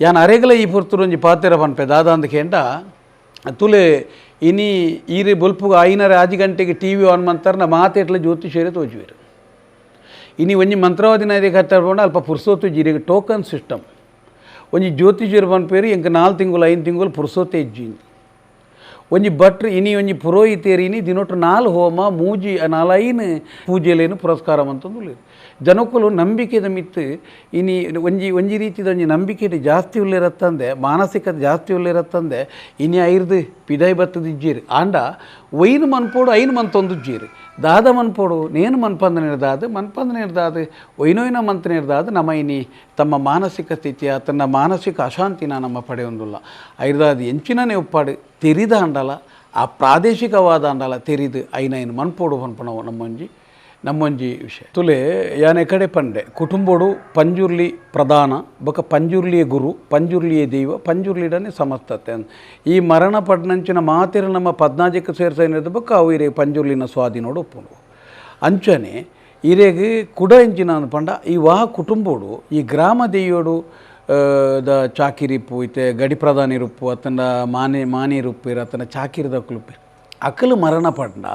ಯಾನ್ ಅರೆಗಲ ಈ ಪೊರ್ತುಡು ಒಂಜಿ ಪಾತೆರ ಪನ್ಪೆ ದಾದ ಅಂದ್ ಕೇಂಡ ತುಲೆ ಇನಿ ಈರಿ ಬೊಲ್ಪುಗು ಐನರ ಆಜಿ ಗಂಟೆಗೆ T V on ಮಂತಾರ ಮಾತೆಟ್ಲ ಜ್ಯೋತಿಷರೇ ತೋಜುವೆರು ಇನಿ ಒಂಜಿ ಮಂತ್ರವಾದಿನ ಕಟ್ಟರ್ಪೋಂಡ ಅಲ್ಪ ಪುರ್ಸೋತು ಜೀರಿಗೆ ಟೋಕನ್ ಸಿಸ್ಟಮ್ ಒಂಜಿ ಜ್ಯೋತಿಷರು ಪನ್ಪೇರು ಎಂಕ್ 4 ತಿಂಗಳು 5 ತಿಂಗಳು ಪುರ್ಸೋತೆ ಇಜ್ಜಿ ಒಂಜಿ ಭಟ್ರು ಇನಿ ಒಂಜಿ ಪುರೋಹಿತೇರು ಇನಿ ದಿನೊಟ್ಟು 4 ಹೋಮ ಮೂಜಿ 4 ಪೂಜೆಲೇನು ಪುರಸ್ಕಾರ ಅಂತಂದು ಜನಕ್ಕಲು ನಂಬಿಕೆದ ಮಿತ್ತು ಇನಿ ಒಂಜಿ ಒಂಜಿ ರೀತಿದ ಒಂಜಿ ನಂಬಿಕೆ ಜಾಸ್ತಿ ಉಳ್ಳಿರತ್ತಂದೆ ಮಾನಸಿಕತೆ ಜಾಸ್ತಿ ಉಳ್ಳಿರತ್ತಂದೆ ಇನಿ ಐರ್ದು ಪಿದೈ ಬತ್ತದ ಇಜ್ಜೀರು ಆಂಡ ಒಯ್ನು ಮನ್ಪೋಡು ಐನು ಮಂತೊಂದು ಇಜ್ಜೀರು ದಾದ ಮನ್ಪೋಡು ನೇನು ಮನ್ಪಂದ ನಿರ್ದಾದು ಮನ್ಪಂದ ನಿರ್ದಾದು ಒಯ್ನೊಯ್ನ ಮಂತ್ ನಿರ್ದಾದು ನಮ್ಮ ಇನಿ ತಮ್ಮ ಮಾನಸಿಕ ಸ್ಥಿತಿಯ ತನ್ನ ಮಾನಸಿಕ ಅಶಾಂತಿನ ನಮ್ಮ ಪಡೆಯೊಂದುಲ್ಲ ಐರ್ದಾದು ಎಂಚಿನನೇ ಉಪ್ಪಾಡು ತೆರಿದ ಅಂಡಲ ಆ ಪ್ರಾದೇಶಿಕವಾದ ಅಂಡಲ ತೆರಿದು ಐನೈನು ಮನ್ಪೋಡು ಪನ್ಪಣವು ನಮ್ಮೊಂಜಿ ನಮ್ಮೊಂಜಿ ವಿಷಯ ತುಲೆ ಯಾನೆ ಕಡೆ ಪಂಡೆ ಕುಟುಂಬೋಡು ಪಂಜುರ್ಲಿ ಪ್ರಧಾನ ಬೊಕ ಪಂಜುರ್ಲಿಯ ಗುರು ಪಂಜುರ್ಲಿಯ ದೈವ ಪಂಜುರ್ಲಿಡನೆ ಸಮಸ್ತತೆ ಈ ಮರಣ ಪಡ್ನಂಚಿನ ಮಾತಿರ ನಮ್ಮ ಪದ್ನಾಜಕ್ಕೆ ಸೇರ್ಸೈನದ ಬೊಕ ಅವು ಇರೆ ಪಂಜುರ್ಲಿನ ಸ್ವಾಧೀನೋಡು ಒಪ್ಪುಂಡು ಅಂಚನೆ ಇರೆಗೆ ಕುಡ ಎಂಚಿನ ಪಂಡ ಈ ವಾ ಕುಟುಂಬೋಡು ಈ ಗ್ರಾಮ ದೈವೋಡು the ಚಾಕಿರಿಪ್ಪು ಇತ್ತೆ ಗಡಿ ಪ್ರಧಾನಿ ರುಪ್ಪು ಅತನ ಮಾನೆ ಮಾನಿ ರುಪ್ಪಿರ ಅತನ ಚಾಕಿರಿದ ಕುಲುಪಿರು ಅಕಲು ಮರಣ ಪಂಡ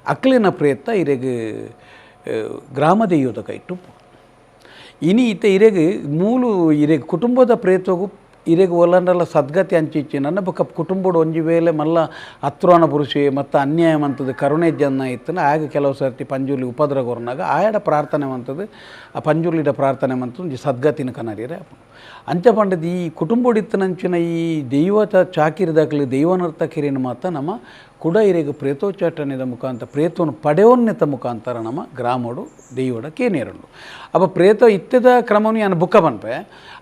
ಅಕಲಿನ ಪ್ರೇತ ಇರೆಗೆ ಗ್ರಾಮ ದೈವದ ಕೈಟು ಇನಿ ಇತ್ತ ಇರೆಗೆ ಮೂಲು ಇರೆಗೆ ಕುಟುಂಬದ ಪ್ರೇತಗೂ ಇರೆಗೆ ಒಲ್ಲಂಡಲ ಸದ್ಗತಿ ಅಂಚಿಚ್ಚಿ ನನ್ನ ಬೊಕ ಕುಟುಂಬಡು ಒಂಜಿ ವೇಳೆ ಮಲ್ಲ ಹತ್ರನ ಪುರುಷೆ ಮತ್ತು ಅನ್ಯಾಯ ಮಂತದ್ದು ಕರುಣೆ ಜನ ಇತ್ತನ ಆಗ ಕೆಲವು ಸರ್ತಿ ಪಂಜುರ್ಲಿ ಉಪದ್ರ ಕೊರ್ನಾಗ ಆಯಡ ಪ್ರಾರ್ಥನೆ ಮಂತದ್ದು ಆ ಪಂಜುರ್ಲಿಡ ಪ್ರಾರ್ಥನೆ ಮಂತದ್ದು ಒಂಜಿ ಸದ್ಗತಿನ ಕನರಿರೆ ಅಂಚ ಪಂಡದ ಈ ಕುಟುಂಬಡಿತ್ತನಂಚಿನ ಈ ದೈವತ ಚಾಕಿರಿದಾಗಲಿ ದೈವನರ್ತಕಿರಿನ ಮಾತ ನಮ್ಮ ಕುಡ ಇರೆಗೆ ಪ್ರೇತೋಚ್ಚಾಟನೆದ ಮುಖಾಂತರ ಪ್ರೇತವನ್ನು ಪಡೆಯೋನ್ನೆತ ಮುಖಾಂತರ ನಮ್ಮ ಗ್ರಾಮಡು ದೈವಡ ಕೇನೇರುಂಡು ಅಪ್ಪ ಪ್ರೇತ ಇತ್ತದ ಕ್ರಮನು ಯಾನು ಬುಕ್ಕ ಪನ್ಪೆ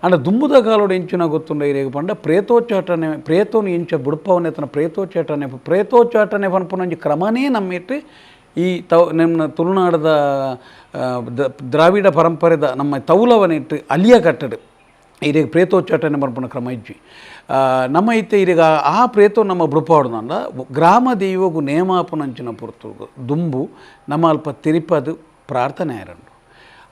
ಅಂಡ ದುಂಬುದ ಕಾಲೋಡು ಎಂಚಿನ ಗೊತ್ತುಂಡ ಇರೆಗೆ ಪಂಡ ಪ್ರೇತೋಚ್ಚಾಟನೆ ಪ್ರೇತೋನು ಎಂಚ ಬುಡ್ಪವನೆತನ ಪ್ರೇತೋಚ್ಚಾಟನೆ ಪ್ರೇತೋಚ್ಚಾಟನೆ ಪನ್ಪುನೊಂಜಿ ಕ್ರಮನೇ ನಮ್ಮಿಟ್ಟು ಈ ತವ್ ನಮ್ಮ ತುಳುನಾಡದ ದ್ರಾವಿಡ ಪರಂಪರೆದ ನಮ್ಮ ತೌಲವನಿಟ್ಟು ಅಲಿಯ ಕಟ್ಟಡು ಇರೆಗೆ ಪ್ರೇತೋಚ್ಚಾಟನೆ ಪನ್ಪುನ ಕ್ರಮ ಇಜ್ಜಿ ನಮ್ಮ ಇತ್ತೆ ಇರೆಗ ಆ ಪ್ರೇತೋ ನಮ್ಮ ಬುಡ್ಪಾಡುನಂಡ ಗ್ರಾಮ ದೈವಗು ನೇಮಾಪುನಂಚಿನ ಪೊರ್ತು ದುಂಬು ನಮ್ಮ ಅಲ್ಪ ತಿರುಪದು ಪ್ರಾರ್ಥನೆ ಆರಂಡು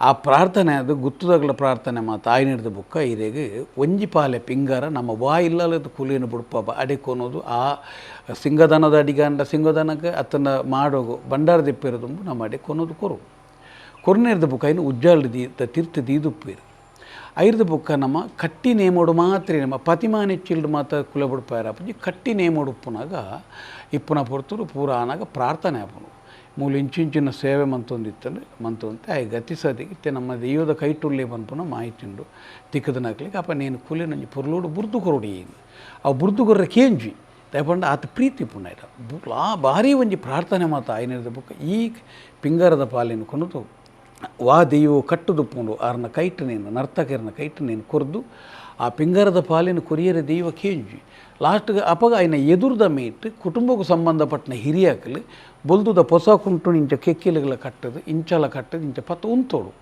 ಆ ಪ್ರಾರ್ಥನೆ ಅದು ಗುತ್ತುದಗಳ ಪ್ರಾರ್ಥನೆ ಮಾತು ಆಯ್ನಿಡ್ದ ಬುಕ್ಕ ಇರೆಗೆ ಒಂಜಿ ಪಾಲೆ ಪಿಂಗಾರ ನಮ್ಮ ವಾ ಇಲ್ಲದ ಕೂಲಿನ ಬುಡ್ಪ ಅಡೆಕೊನೋದು ಆ ಸಿಂಗದನದ ಅಡಿಗಂಡ ಸಿಂಗದನಕ್ಕೆ ಅತನ ಮಾಡೋಗು ಬಂಡಾರ ದಿಪ್ಪಿರೋದುಂಬು ನಮ್ಮ ಅಡೆ ಕೊನೋದು ಕೊರು ಕೊರ್ನೇರ್ದ ಬುಕ್ಕ ಇನ್ನು ಉಜ್ಜಾಲ್ದು ದೀ ತೀರ್ಥ ದೀದುಪ್ಪಿರು ಐರ್ದ ಬುಕ್ಕ ನಮ್ಮ ಕಟ್ಟಿ ನೇಮೋಡು ಮಾತ್ರ ನಮ್ಮ ಪತಿಮಾನೆಚ್ಚಿಲ್ಡು ಮಾತ್ರ ಕುಲ ಬುಡ್ಪಾಯರ ಅಪ್ಪಂಜಿ ಕಟ್ಟಿ ನೇಮೋಡು ಉಪ್ಪುನಾಗ ಇಪ್ಪುನ ಪೊರ್ತುರು ಪೂರ ಆನಾಗ ಪ್ರಾರ್ಥನೆ ಆಪುನು ಮೂಲು ಇಂಚಿಂಚಿನ ಸೇವೆ ಮಂತೊಂದಿತ್ತಂದ್ರೆ ಮಂತೊಂತೆ ಆಯ್ ಗತಿ ಸದಿಗೆ ಇತ್ತೆ ನಮ್ಮ ದೈವದ ಕೈಟುಳ್ಳಿ ಪನ್ಪುನ ಮಾಹಿತಿ ಉಂಡು ತಿಕ್ಕದನಾಕ್ಲಿಕ್ಕೆ ಅಪ್ಪ ನೀನು ಕೂಲಿ ನಂಜಿ ಪೊರ್ಲೋಡು ಬುರ್ದು ಕೊರಡಿ ಅವು ಬುರ್ದು ಕೊರ್ರೆ ಕೇಂಜಿ ದಯಪಂಡ ಆತ ಪ್ರೀತಿ ಪುಣ್ಯ ಆ ಭಾರಿ ಒಂಜಿ ಪ್ರಾರ್ಥನೆ ಮಾತ ಆಯ್ನಿರ್ದ ಬುಕ್ಕ ಈ ಪಿಂಗಾರದ ಪಾಲಿನ ಕೊನದು ವಾ ದೈವ ಕಟ್ಟುದುಪ್ಪುಂಡು ಆರ್ನ ಕೈಟು ನೀನು ನರ್ತಕರನ ಕೈಟು ನೀನು ಕೊರ್ದು ಆ ಪಿಂಗಾರದ ಪಾಲಿನ ಕೊರಿಯರ ದೈವ ಕೇಂಜಿ ಲಾಸ್ಟ್ಗೆ ಅಪಗ ಆಯ್ನ ಎದುರ್ದ ಮೇಟ್ ಕುಟುಂಬಕ್ಕೂ ಸಂಬಂಧಪಟ್ಟನ ಹಿರಿಯಾಕಲು ಬೊಲ್ದುದ ಪೊಸ ಕುಂಟು ಇಂಚ ಕೆಕ್ಕಿಲುಗಳ ಕಟ್ಟದು ಇಂಚಲ ಕಟ್ಟದು ಇಂಚ ಪತ್ತು ಉಂತೋಡು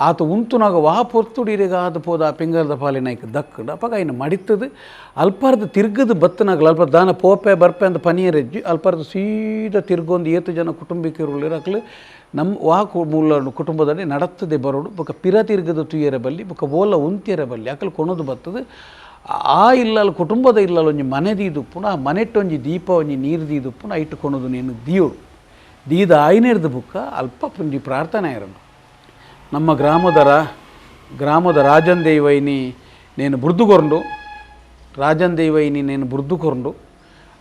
ಆತ ಉಂತುನಾಗ ವಾ ಪೊರ್ತುಡಿರೆಗ ಆದ ಪೋದ ಆ ಪಿಂಗಾರದ ಪಾಲಿನ ಐಕ್ ದಕ್ಕಡು ಅಪಗ ಆಯ್ನ ಮಡಿತದು ಅಲ್ಪಾರ್ದ ತಿರ್ಗದು ಬತ್ತನಾಗಲ ಅಲ್ಪ ದಾನ ಪೋಪೆ ಬರ್ಪೆ ಅಂತ ಪನಿಯರೆಜ್ಜಿ ಅಲ್ಪಾರ್ದ ಸೀದಾ ತಿರ್ಗೊಂದು ಏತು ಜನ ಕುಟುಂಬಿಕರುಳಿರಕ್ಲು ನಮ್ಮ ವಾ ಮೂಲ ಕುಟುಂಬದಲ್ಲಿ ನಡತ್ತದೆ ಬರೋಡು ಬೊಕ ಪಿರ ತಿರ್ಗದ ತುಯ್ಯರ ಬಲ್ಲಿ ಬೊಕ ಓಲ ಉಂತಿಯರ ಬಲ್ಲಿ ಅಕಲ್ ಕೊಣದು ಬರ್ತದೆ ಆ ಇಲ್ಲಲ್ ಕುಟುಂಬದ ಇಲ್ಲಲ್ ಒಂಜಿ ಮನೆ ದೀದುಪ್ಪುನ ಆ ಮನೆಟ್ಟೊಂಜಿ ದೀಪ ಒಂಜಿ ನೀರು ದೀದುಪ್ಪುನ ಐಟು ಕೊಣದು ನೀನು ದಿಯೋಡು ದೀದ ಆಯ್ನೇರ್ದ ಬುಕ್ಕ ಅಲ್ಪ ಪುಂಜಿ ಪ್ರಾರ್ಥನೆ ಇರೋದು ನಮ್ಮ ಗ್ರಾಮದ ರಾಜನ್ ದೈವೈನಿ ನೇನು ಬುರ್ದು ಕೊರಂಡು ರಾಜನ್ ದೈವ ಇನಿ ನೇನು ಬುರ್ದು ಕೊರಂಡು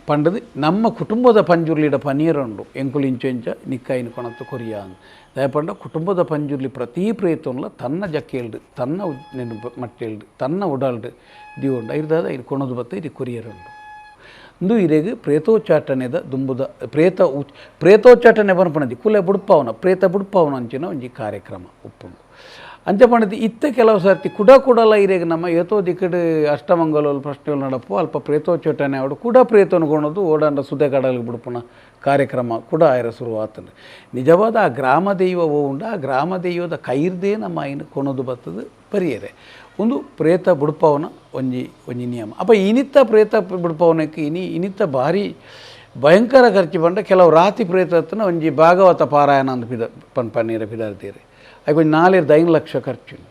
ಪಂಡದು ನಮ್ಮ ಕುಟುಂಬದ ಪಂಜುರ್ಲಿಡ ಪನೀರುಂಡು ಎಂಕುಲು ಇಂಚ ಇಂಚ ನಿಕ್ಕಾಯಿನ ಕೊಣತ್ತು ಕೊರಿಯ ದಯಪಂಡ ಕುಟುಂಬದ ಪಂಜುರ್ಲಿ ಪ್ರತಿ ಪ್ರೇತೊನ್ಲ ತನ್ನ ಜಕ್ಕೆಲ್ಡು ತನ್ನ ನೆನು ಮಟ್ಟೆಲ್ಡು ತನ್ನ ಉಡಲ್ಡು ದಿವೊಂಡು ಐರ್ದಾದ ಐರು ಕೊಣದು ಬತ್ತ ಇದು ಕೊರಿಯರುಂಡು ಇಂದು ಇರೆಗ್ ಪ್ರೇತೋಚ್ಚಾಟನೆದ ದುಂಬುದ ಪ್ರೇತ ಪ್ರೇತೋಚ್ಚಾಟನೆ ಪನ್ಪುನದಿ ಕುಲೆ ಬುಡ್ಪಾವನ ಪ್ರೇತ ಬುಡ್ಪಾವನ ಅಂಚಿನ ಒಂಜಿ ಕಾರ್ಯಕ್ರಮ ಉಪ್ಪುಂಡು ಅಂಚ ಪಂಡದಿ ಇತ್ತ ಕೆಲವು ಸರ್ತಿ ಕುಡ ಕುಡಲ ಇರೆಗ್ ನಮ್ಮ ಏತೋ ದಿಕ್ಕಡ್ ಅಷ್ಟಮಂಗಲ ಪ್ರಶ್ನೆಗಳು ನಡಪು ಅಲ್ಪ ಪ್ರೇತೋಚ್ಚಾಟನೆ ಅವಡು ಕೂಡ ಪ್ರೇತನು ಕೊಣದು ಓಡಾಂಡ ಸುದೆ ಕಡಲಿಗೆ ಬುಡ್ಪುನ ಕಾರ್ಯಕ್ರಮ ಕೂಡ ಆಯರ ಶುರುವಾತಂಡು. ನಿಜವಾದ ಆ ಗ್ರಾಮ ದೈವ ಉಂಡು ಆ ಗ್ರಾಮ ದೈವದ ಕೈರ್ದೇ ನಮ್ಮ ಐನು ಕೊಣದು ಬತ್ತದು ಪರಿಯರೆ ಒಂದು ಪ್ರೇತ ಬುಡ್ಪವನ ಒಂಜಿ ಒಂಜಿ ನಿಯಮ. ಅಪ್ಪ ಇನಿತ್ತ ಪ್ರೇತ ಬುಡ್ಪವನಕ್ಕೆ ಇನಿ ಇನಿತ್ತ ಭಾರಿ ಭಯಂಕರ ಖರ್ಚು ಬಂಡ ಕೆಲವು ರಾತಿ ಪ್ರೇತತ್ನ ಒಂಜಿ ಭಾಗವತ ಪಾರಾಯಣ ಅಂದ್ ಪಿದ ಪನ್ ಪನ್ನೀರ ಪಿದಾರ್ತೀರಿ ಅಯ್ಕೆ ಒಂಜಿ ನಾಲ್ಕು 5 ಲಕ್ಷ ಖರ್ಚುಂಡು.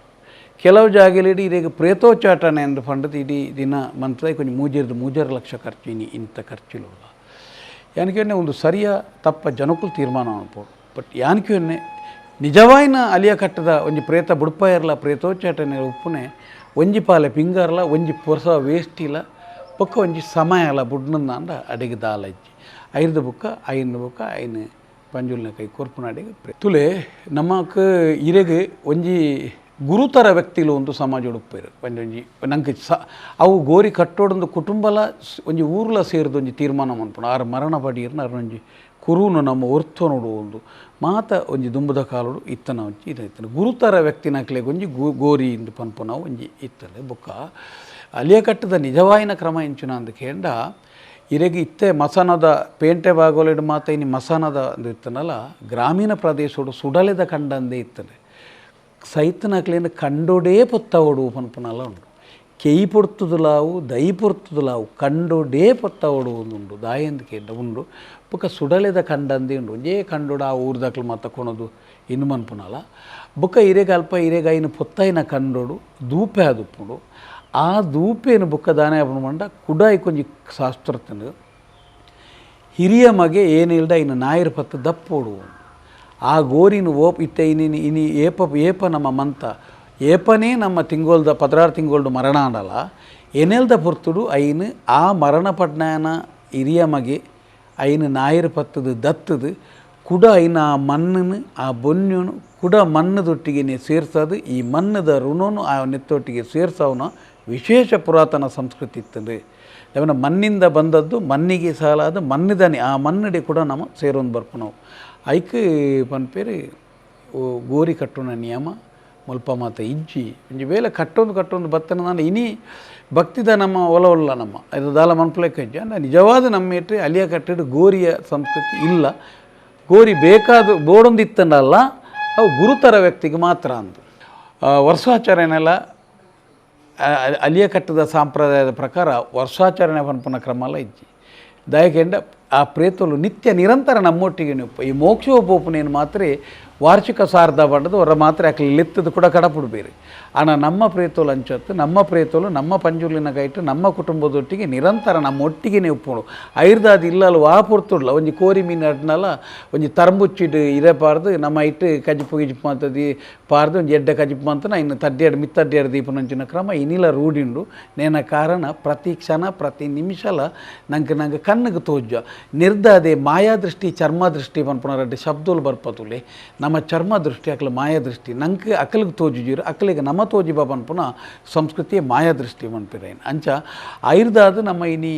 ಕೆಲವು ಜಾಗಲಿಡಿ ಇದೀಗ ಪ್ರೇತೋಚ್ಚಾಟನೆ ಎಂದು ಪಂಡದು ಇಡೀ ದಿನ ಮಂತ್ರದ ಕೊಂಚ ಮೂಜೆರ್ದು 3.5 ಲಕ್ಷ ಖರ್ಚು ಇನಿ ಇಂಥ ಖರ್ಚಿಲ್ಲ. ಯಾನಿಕೆ ಒಂದು ಸರಿಯ ತಪ್ಪ ಜನಕ್ಕೂ ತೀರ್ಮಾನ ಅನ್ಬೋದು. ಬಟ್ ಯಾನಿಕೆ ನಿಜವಾಯಿನ ಅಲಿಯ ಕಟ್ಟದ ಒಂಜಿ ಪ್ರೇತ ಬುಡ್ಪಾಯರ್ಲ ಪ್ರೇತೋಚ್ಚಾಟನೆ ಉಪ್ಪುನೆ ಒಂಜಿ ಪಾಲೆ ಪಿಂಗಾರ್ಲ ಒಂಜಿ ಪೊರ್ಸ ವೇಸ್ಟಿಲ ಬೊಕ್ಕ ಒಂಜಿ ಸಮಯ ಅಲ್ಲ ಬುಡ್ನಂದ ಅಡಿಗೆ ದಾಲಜ್ಜಿ ಐರ್ದು ಬುಕ್ಕ ಐನು ಬುಕ್ಕ ಐನು ಪಂಜುಲ್ನ ಕೈ ಕೊರ್ಪುನ ಅಡಿಗೆ ತುಲೆ ನಮಕ್ ಇರೆಗ್ ಒಂಜಿ ಗುರುತರ ವ್ಯಕ್ತಿಲು ಒಂದು ಸಮಾಜ ಉಡುಪೇರು ಒಂಜೊಂಜಿ ನಂಗೆ ಸ ಅವು ಗೋರಿ ಕಟ್ಟೋಡೊಂದು ಕುಟುಂಬಲ ಒಂಜಿ ಊರ್ಲ ಸೇರಿದ ಒಂಜಿ ತೀರ್ಮಾನ ಮನ್ಪುಣ ಆರು ಮರಣ ಪಡಿಯರ್ನ ಒಂಜಿ ಕುರುನು ನಮ್ಮ ಒರ್ಥ ನೋಡು ಒಂದು ಮಾತ ಒಂಜಿ ದುಂಬುದ ಕಾಲೋಡು ಇತ್ತನ ಒಂಜಿ ಇದು ಇತ್ತನ ಗುರುತರ ವ್ಯಕ್ತಿನಕ್ಲೆಗ್ ಒಂಜಿ ಗೋರಿ ಇಂದು ಪನ್ಪುನ ಒಂಜಿ ಇತ್ತಲೆ ಬೊಕ್ಕ ಅಲಿಯ ಕಟ್ಟದ ನಿಜವಾಯಿನ ಕ್ರಮ ಎಂಚುನ ಅಂದ್ ಕೇಂಡ ಇರೆಗ್ ಇತ್ತೆ ಮಸನದ ಪೇಂಟೆ ಬಾಗೋಲೆಡು ಮಾತ ಇನಿ ಮಸನದ ಅಂದು ಇತ್ತನಲ್ಲ ಗ್ರಾಮೀಣ ಪ್ರದೇಶೋಡು ಸುಡಲೆದ ಕಂಡಂದೇ ಇತ್ತನೆ ಸೈತನಕ್ಲೇನು ಕಂಡೋಡೇ ಪೊತ್ತವಡು ಪನ್ಪುನಲ್ಲ ಉಂಡು ಕೆಯ್ ಪೊರ್ತುದುಲಾವು ದೈ ಪೊರ್ತುದುಲಾವು ಕಂಡೋಡೇ ಪೊತ್ತವಡು ಉಂಡು ದಾಯಂದು ಕೇಂಡ ಉಂಡು ಬೊಕ್ಕ ಸುಡಲೆದ ಕಂಡಂದೇ ಉಂಡು ಒಂಜೇ ಕಂಡೋಡು ಆ ಊರ್ದಕ್ಲು ಮಾತ ಕೊಣದು ಇನ್ನು ಮನ್ಪುನಲ್ಲ ಬೊಕ್ಕ ಇರೆಗ್ ಅಲ್ಪ ಇರೆಗ್ ಐನು ಪೊತ್ತೈನ ಕಂಡೋಡು ದೂಪೆ ಆದುಪ್ಪುಂಡು ಆ ದೂಪೇನು ಬೊಕ್ಕ ದಾನೆ ಮಂಡ ಕುಡಾಯಿ ಕೊಂಜಿ ಶಾಸ್ತ್ರತನು ಹಿರಿಯ ಮಗೆ ಏನಿಲ್ದ ಇನ್ನು ನಾಯಿರ್ ಪತ್ತು ದಪ್ಪೋಡು ಆ ಗೋರಿನ ಓಪ್ ಇತ್ತೆ ಇನಿ ಇನಿ ಏಪ ಏಪ ನಮ್ಮ ಮಂತ ಏಪನೇ ನಮ್ಮ ತಿಂಗೋಲ್ದ 16 ತಿಂಗೋಲ್ಡು ಮರಣ ಆಂಡಲ ಎನೆಲ್ದ ಪೊರ್ತುಡು ಐನು ಆ ಮರಣ ಪಡ್ನಾಯನ ಹಿರಿಯ ಮಗೆ ಐನು ನಾಯಿರ್ ಪತ್ತದು ದತ್ತದು ಕುಡ ಐನ ಆ ಮಣ್ಣನ್ನು ಆ ಬೊನ್ಯನು ಕುಡ ಮಣ್ಣದೊಟ್ಟಿಗೆ ಸೇರ್ಸೋದು ಈ ಮಣ್ಣದ ಋಣನು ಆ ನೆತ್ತೊಟ್ಟಿಗೆ ಸೇರ್ಸವನ ವಿಶೇಷ ಪುರಾತನ ಸಂಸ್ಕೃತಿ ಇತ್ತಂದ್ರೆ ಅವನ ಮಣ್ಣಿಂದ ಬಂದದ್ದು ಮಣ್ಣಿಗೆ ಸಾಲಾದ ಮಣ್ಣಿದಾನೆ ಆ ಮಣ್ಣಡಿ ಕೂಡ ನಮ್ಮ ಸೇರೊಂದು ಬರ್ಪು ನಾವು ಐಕ್ ಪನ್ಪೇರು ಗೋರಿ ಕಟ್ಟುನ ನಿಯಮ ಮುಲ್ಪ ಮಾತ ಇಜ್ಜಿ ಒಂಜಿ ವೇಳೆ ಕಟ್ಟೊಂದು ಕಟ್ಟೊಂದು ಬತ್ತನ ನಾನು ಇನಿ ಭಕ್ತಿದ ನಮ್ಮ ಒಲವಲ್ಲ ನಮ್ಮ ಇದು ದಾಲ ಮನ್ಪುಲೆಕ್ಕ ಇಜ್ಜಿ ಅಂದ್ರೆ ನಿಜವಾದ ನಮ್ಮ ಇಟ್ಟು ಅಲಿಯ ಕಟ್ಟಿಡು ಗೋರಿಯ ಸಂಸ್ಕೃತಿ ಇಲ್ಲ. ಗೋರಿ ಬೇಕಾದ ಬೋಡೊಂದು ಇತ್ತಂಡಲ್ಲ ಅವು ಗುರುತರ ವ್ಯಕ್ತಿಗೆ ಮಾತ್ರ ಅಂದು ವರ್ಷಾಚರಣೆಲ್ಲ ಅಲಿಯ ಕಟ್ಟದ ಸಾಂಪ್ರದಾಯದ ಪ್ರಕಾರ ವರ್ಷಾಚರಣೆ ಪನ್ಪುನ ಕ್ರಮ ಎಲ್ಲ ಇಜ್ಜಿ ದಯಕೆಂಡ ಆ ಪ್ರೇತಲು ನಿತ್ಯ ನಿರಂತರ ನಮ್ಮೊಟ್ಟಿಗೆ ಈ ಮೋಕ್ಷೋಪೋಪನೇನು ಮಾತ್ರ ವಾರ್ಷಿಕ ಸಾರ್ಧ ಬಂಡದು ಅವರ ಮಾತ್ರ ಯಾಕೆ ಲಿತ್ತದ ಕೂಡ ಕಡಪುಡ್ಬೇರಿ ಆನ ನಮ್ಮ ಪ್ರೇತೋಲು ಅಂಚತ್ತು ನಮ್ಮ ಪ್ರೇತೋಲು ನಮ್ಮ ಪಂಜುರ್ಲಿನ ಕೈಟು ನಮ್ಮ ಕುಟುಂಬದೊಟ್ಟಿಗೆ ನಿರಂತರ ನಮ್ಮ ಒಟ್ಟಿಗೆ ಉಪ್ಪುಡು ಐರ್ದಾದ ಇಲ್ಲಲ್ಲ ವಾ ಪೊರ್ತುಡ್ಲ ಒಂಜಿ ಕೋರಿ ಮೀನು ಅಡ್ನಲ್ಲ ಒಂಜಿ ತರಂಬುಚ್ಚಿಡು ಇರಪಾರ್ದು ನಮ್ಮ ಇಟ್ಟು ಕಜಿಪು ಗಿಜಿಪು ಅಂತದಿ ಪಾರ್ದು ಒಂಜಿ ಎಡ್ಡೆ ಕಜಿಪು ಅಂತ ಇನ್ನು ತಡ್ಡಿಯಾಡು ಮಿತ್ತಡ್ಡಿಯಾಡು ದೀಪನಂಚಿನ ಕ್ರಮ ಇನಿಲ ರೂಢಿಂಡು ನೇನ ಕಾರಣ ಪ್ರತಿ ಕ್ಷಣ ಪ್ರತಿ ನಿಮಿಷಲ ನಂಗೆ ನಂಗೆ ಕಣ್ಣಿಗೆ ತೋಜ ನಿರ್ದಾದೆ ಮಾಯಾದೃಷ್ಟಿ ಚರ್ಮ ದೃಷ್ಟಿ ಪನ್ಪುನ ರಡ್ಡು ಶಬ್ದೋಲು ಬರ್ಪತುಲೆ ನಮ್ಮ ಚರ್ಮ ದೃಷ್ಟಿ ಅಕ್ಲ ಮಾಯಾ ದೃಷ್ಟಿ ನಂಗೆ ಅಕಲಿಗೆ ತೋಜುಜೀರು ಅಕಲಿಗೆ ನಮ್ಮ ತೋಜಿಬ ಪನ್ಪುನ ಸಂಸ್ಕೃತಿಯ ಮಾಯಾ ದೃಷ್ಟಿ ಪನ್ಪಿರೇನು ಅಂಚ ಐರ್ದಾದ ನಮ್ಮ ಇನಿ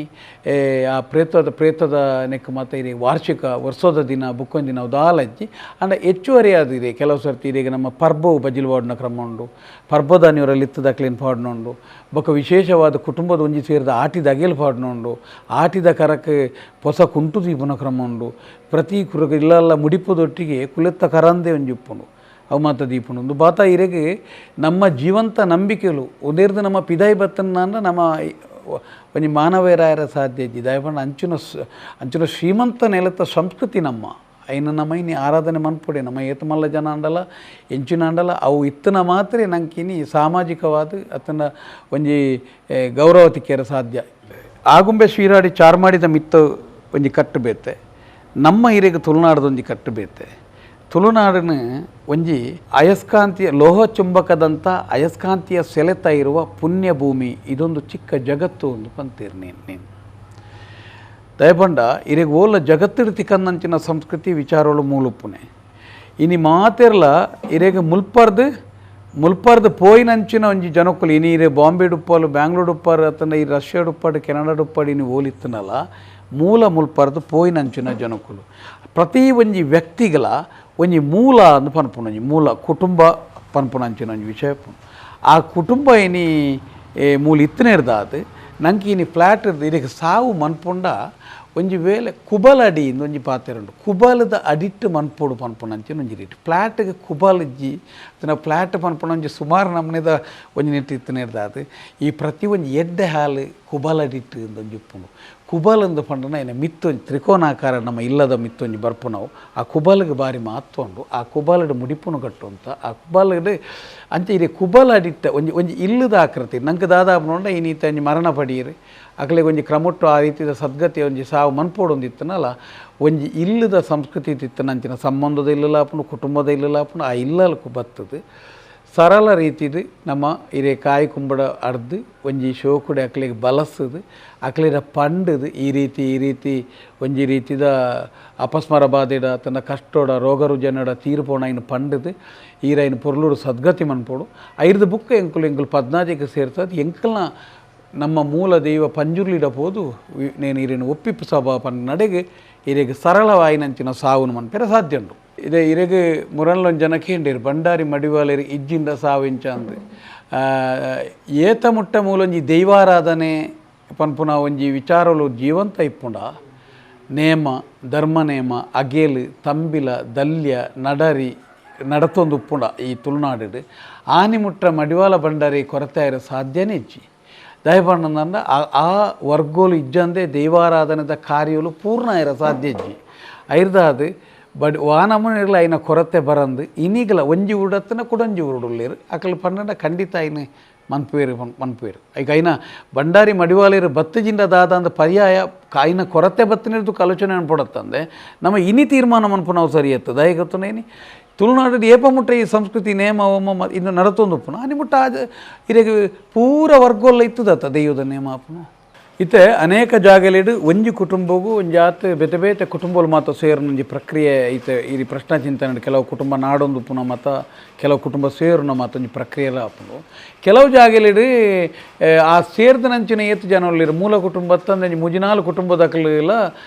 ಆ ಪ್ರೇತದ ಪ್ರೇತದ ನೆಕ್ ಮತ್ತು ಇನಿ ವಾರ್ಷಿಕ ವರ್ಷದ ದಿನ ಬುಕ್ಕೊಂದು ದಿನ ದಾಲಜ್ಜಿ ಅಂಡ ಹೆಚ್ಚುವರಿ ಆದಿದೆ ಕೆಲವು ಸರ್ತಿ ಇದೀಗ ನಮ್ಮ ಪರ್ಬವು ಬಜಿಲ್ ವಾಡ್ನ ಕ್ರಮ ಉಂಡು ಪರ್ಬದ ನೀವರಲ್ಲಿ ಇತ್ತದ ಕ್ಲೀನ್ ಪಾಡ್ನುಂಡು ಬೊಕ್ಕ ವಿಶೇಷವಾದ ಕುಟುಂಬದ ಒಂಜಿ ಸೇರಿದ ಆಟಿದ ಅಗೆಲ್ ಪಾಡ್ನುಂಡು ಆಟಿದ ಕರಕ್ಕೆ ಹೊಸ ಕುಂಟು ದೀಪನ ಕ್ರಮ ಉಂಡು ಪ್ರತಿ ಕುರಗ ಇಲ್ಲಲ್ಲ ಮುಡಿಪುದೊಟ್ಟಿಗೆ ಕುಲೆತ್ತ ಕರಂದೆ ಒಂಜಿ ಉಪ್ಪುಂಡು ಅವು ಮಾತ ದೀಪುಂಡು ಒಂದು ಬಾತ ಇರೆಗೆ ನಮ್ಮ ಜೀವಂತ ನಂಬಿಕೆಲು ಉದೇರ್ದು ನಮ್ಮ ಪಿದಾಯಿ ಬತ್ತನ್ನ ನಮ್ಮ ಒಂಜಿ ಮಾನವೇರಾಯರ ಸಾಧ್ಯ ಇಜ್ಜಿ ದಯಪಂಡ ಅಂಚಿನ ಅಂಚಿನ ಶ್ರೀಮಂತ ನೆಲತ್ತ ಸಂಸ್ಕೃತಿ ನಮ್ಮ ಐನ ನಮ್ಮ ಇನಿ ಆರಾಧನೆ ಮನ್ಪುಡೆ ನಮ್ಮ ಏತಮಲ್ಲ ಜನ ಅಂಡಲ ಎಂಚಿನ ಅಂಡಲ ಅವು ಇತ್ತನ ಮಾತ್ರ ನಂಕಿನಿ ಸಾಮಾಜಿಕವಾದ ಅತನ ಒಂಜಿ ಗೌರವ ತಿಕ್ಕೆರ ಸಾಧ್ಯ. ಆಗುಂಬೆ ಶ್ರೀರಾಡಿ ಚಾರ್ಮಾಡಿದ ಮಿತ್ತ ಒಂಜಿ ಕಟ್ಟು ಬೇತೆ ನಮ್ಮ ಹಿರಿಯಗೆ ತುಳುನಾಡದ ಒಂಜಿ ಕಟ್ಟು ಬೇತೆ ತುಳುನಾಡಿನ ಒಂಜಿ ಅಯಸ್ಕಾಂತೀಯ ಲೋಹ ಚುಂಬಕದಂಥ ಅಯಸ್ಕಾಂತೀಯ ಸೆಳೆತ ಇರುವ ಪುಣ್ಯಭೂಮಿ, ಇದೊಂದು ಚಿಕ್ಕ ಜಗತ್ತು ಒಂದು ಪಂತೀರ್ ನೀನು ನೀನು ದಯಪಂಡ ಇರೆಗ್ ಓಲ ಜಗತ್ತಿಡು ತಿಕ್ಕಂದಂಚಿನ ಸಂಸ್ಕೃತಿ ವಿಚಾರಗಳು ಮೂಲುಪ್ಪುನೆ. ಇನಿ ಮಾತೆರ್ಲ ಇರೆಗ್ ಮುಲ್ಪರ್ದು ಮುಲ್ಪರ್ದು ಪೋಯಿನಂಚಿನ ಒಂಜಿ ಜನಕ್ಕುಲು ಇನಿ ಇರೆ ಬಾಂಬೆ ಡುಪ್ಪಾಲು ಬ್ಯಾಂಗ್ಳೂರ್ ಉಪ್ಪಾರು ಅತ್ತಂಡ ಈ ರಷ್ಯಾ ಡುಪ್ಪಾಡು ಕೆನಡಾ ಡುಪ್ಪಾಡು ಇನಿ ಓಲಿತ್ತನಲ್ಲ ಮೂಲ ಮುಲ್ಪರ್ದು ಪೋಯಿನಂಚಿನ ಜನಕ್ಕುಲು. ಪ್ರತಿ ಒಂಜಿ ವ್ಯಕ್ತಿಗಳ ಒಂಜಿ ಮೂಲ ಅಂದು ಪನ್ಪುನ ಒಂಜಿ ಮೂಲ ಕುಟುಂಬ ಪನ್ಪುನಂಚಿನ ಒಂಜಿ ವಿಷಯ. ಆ ಕುಟುಂಬ ಇನಿ ಮೂಲ ಇತ್ತನೇರ್ದಾದ್ ನಂಗೆ ಇನಿ ಫ್ಲ್ಯಾಟ್ ಇದಕ್ಕೆ ಸಾವು ಮನ್ಪುಂಡ ಒಂಜಿ ವೇಳೆ ಕುಬಲ್ ಅಡಿ ಇಂದು ಒಂಜಿ ಪಾತೆರುಂಡು. ಕುಬಲದ ಅಡಿಟ್ಟು ಮನ್ಪೋಡು ಪನ್ಪುನಂಚಿನ ಒಂಜಿ ರೀತಿ ಫ್ಲ್ಯಾಟ್ಗೆ ಕುಬಲ್ ಇಜ್ಜಿ ತನ್ನ ಫ್ಲ್ಯಾಟ್ ಪನ್ಪುನ ಒಂಜಿ ಸುಮಾರು ನಮ್ಮನೆದ ಒಂಜಿ ನೆಟ್ಟು ಇತ್ತನೇರ್ದಾದ್ ಈ ಪ್ರತಿ ಒಂಜಿ ಎಡ್ಡೆ ಹಾಲು ಕುಬಲ್ ಅಡಿಟ್ಟು ಇಂದೊಂಜಿ ಉಪ್ಪುಂಡು. ಕುಬಲ್ ಅಂದು ಪಂಡನ ಏನ ಮಿತ್ತೊಂಜಿ ತ್ರಿಕೋನಾಕಾರ ನಮ್ಮ ಇಲ್ಲದ ಮಿತ್ತೊಂಜಿ ಬರ್ಪುನವು ಆ ಕುಬಲ್ಗೆ ಬಾರಿ ಮಹತ್ವ ಉಂಡು. ಆ ಕುಬಲಡು ಮುಡಿಪುನು ಕಟ್ಟು ಅಂತ ಆ ಕುಬಲಡು ಅಂಚೆ ಇರೆ ಕುಬಲ್ ಅಡಿಟ್ಟ ಒಂಜಿ ಒಂಜಿ ಇಲ್ಲದ ಆಕೃತಿ ನಂಗೆ ದಾದಾಪು ನೋಡ ಈ ನೀತ ಒಂಜಿ ಮರಣ ಪಡಿಯಿರಿ ಅಕಲೆಗೆ ಒಂಜಿ ಕ್ರಮೊಟ್ಟು ಆ ರೀತಿಯ ಸದ್ಗತಿ ಒಂಜಿ ಸಾವು ಮನ್ಪೋಡು ಒಂದು ಇತ್ತನಲ್ಲ ಒಂಜಿ ಇಲ್ಲದ ಸಂಸ್ಕೃತಿ ಇತ್ತನಂಚಿನ ಸಂಬಂಧದ ಇಲ್ಲಲಾಪುಂಡು ಕುಟುಂಬದ ಇಲ್ಲಲಾಪುಂಡು ಆ ಇಲ್ಲಲ್ಕು ಬರ್ತದೆ. ಸರಳ ರೀತಿದು ನಮ್ಮ ಇರೆ ಕಾಯಿ ಕುಂಬಡ ಅರ್ದು ಒಂಜಿ ಶೋಕುಡೆ ಅಕ್ಲೆಗ್ ಬಲಸದು ಅಕ್ಲೆರ ಪಂಡದು ಈ ರೀತಿ ಈ ರೀತಿ ಒಂಜಿ ರೀತಿದ ಅಪಸ್ಮರ ಬಾಧೆಡ ತನ್ನ ಕಷ್ಟೋಡ ರೋಗ ರುಜನಡ ತೀರ್ಪೋಣ ಇನ್ನು ಪಂಡದು ಈರೈನ ಪೊರ್ಲೂರು ಸದ್ಗತಿ ಮನ್ಪೋಡು ಐರ್ದು ಬುಕ್ಕ ಎಂಕುಲು ಎಂಕುಲು ಪದ್ನಾಜಿಗೆ ಸೇರ್ತದೆ ಎಂಕಲ್ನ ನಮ್ಮ ಮೂಲ ದೈವ ಪಂಜುರ್ಲಿಡ ಪೋದು ನೇನು ಈರೇನು ಒಪ್ಪಿಪ್ಪು ಸಭಾ ಪನ್ ನಡೆಗೆ ಇರೆಗ್ ಸರಳವಾಯಿನಂಚಿನ ಸಾವುನು ಮನ್ಪೆರೆ ಸಾಧ್ಯ ಉಂಡು. ಇದೇ ಇರೆಗ್ ಮುರನ್ಲೊಂದು ಜನ ಕೇಂಡಿರು ಬಂಡಾರಿ ಮಡಿವಾಲೇರು ಇಜ್ಜಿಂದ ಸಾವಿಂಚ ಅಂದು ಏತ ಮುಟ್ಟ ಮೂಲೊಂಜಿ ದೈವಾರಾಧನೆ ಪನ್ಪುನ ಒಂಜಿ ವಿಚಾರಲು ಜೀವಂತ ಇಪ್ಪುಂಡ ನೇಮ ಧರ್ಮ ನೇಮ ಅಗೇಲು ತಂಬಿಲ ದಲ್ಯ ನಡರಿ ನಡತೊಂದು ಉಪ್ಪುಂಡ ಈ ತುಳುನಾಡು ಆನಿ ಮುಟ್ಟ ಮಡಿವಾಲ ಬಂಡಾರಿ ಕೊರತೆ ಆಯಿರ ಸಾಧ್ಯನೇ ಇಜ್ಜಿ. ದಯಪಣ್ಣಂದ ಆ ವರ್ಗೋಲು ಇಜ್ಜಂದೆ ದೈವಾರಾಧನೆದ ಕಾರ್ಯಲು ಪೂರ್ಣ ಆಯಿರ ಸಾಧ್ಯ ಇಜ್ಜಿ. ಐರ್ದಾದು ಬಟ್ ವಾನಮನಿರ್ಲ ಐನ ಕೊರತೆ ಬರಂದು ಇನಿಗಲ ಒಂಜಿ ಉಡತ್ತನ ಕುಡೊಂಜಿ ಉರುಡುಲ್ಲೇರು ಅಕಲ್ ಪನ್ನಡ ಖಂಡಿತ ಐನ ಮನ್ಪುವೇರು ಮನ್ಪುವೇರು. ಈಗ ಐನ ಬಂಡಾರಿ ಮಡಿವಾಲೇರು ಬತ್ತಜಿಂದ ದಾದ ಅಂದ ಪರ್ಯಾಯ ಐನ ಕೊರತೆ ಬತ್ತಿನಿರ್ದು ಆಲೋಚನೆ ಅನ್ಪಡತ್ತಂದೆ ನಮ್ಮ ಇನಿ ತೀರ್ಮಾನ ಮನ್ಪು ನಾವು ಸರಿ ಎತ್ತದ ಗೊತ್ತನೇನಿ ತುಳುನಾಡು ಏಪ ಮುಟ್ಟ ಈ ಸಂಸ್ಕೃತಿ ನೇಮ ಓಮ ಇನ್ನು ನಡತೊಂದು ಉಪ್ಪುನ ಅನಿ ಮುಟ್ಟ ಇರೆಗ್ ಪೂರ ವರ್ಗೋಲ್ಲ ಇತ್ತದತ್ತ ದೈವದ ನೇಮ ಅಪ್ಪನು. ಇತ್ತೆ ಅನೇಕ ಜಾಗಲಿಡು ಒಂಜಿ ಕುಟುಂಬಗೂ ಒಂಜಿ ಆತ ಬೇತೆ ಬೇತೆ ಕುಟುಂಬಲು ಮಾತ್ರ ಸೇರುನ ಒಂಜಿ ಪ್ರಕ್ರಿಯೆ ಇತ್ತೆ ಈ ಪ್ರಶ್ನೆ ಚಿಂತನೆ ಕೆಲವು ಕುಟುಂಬ ನಾಡೊಂದು ಉಪ್ಪುನ ಮತ ಕೆಲವು ಕುಟುಂಬ ಸೇರುನ ಮಾತ ಒಂಜಿ ಪ್ರಕ್ರಿಯೆಲ ಆಪುಂಡು. ಕೆಲವು ಜಾಗಲಿಡು ಆ ಸೇರ್ದನಂಚಿನ ಏತ್ ಜನ ಉಲ್ಲೆರ್ ಮೂಲ ಕುಟುಂಬ ತಂದೆ ಮುಜಿನಾಲು ಕುಟುಂಬದಕಲೆಲ್ಲ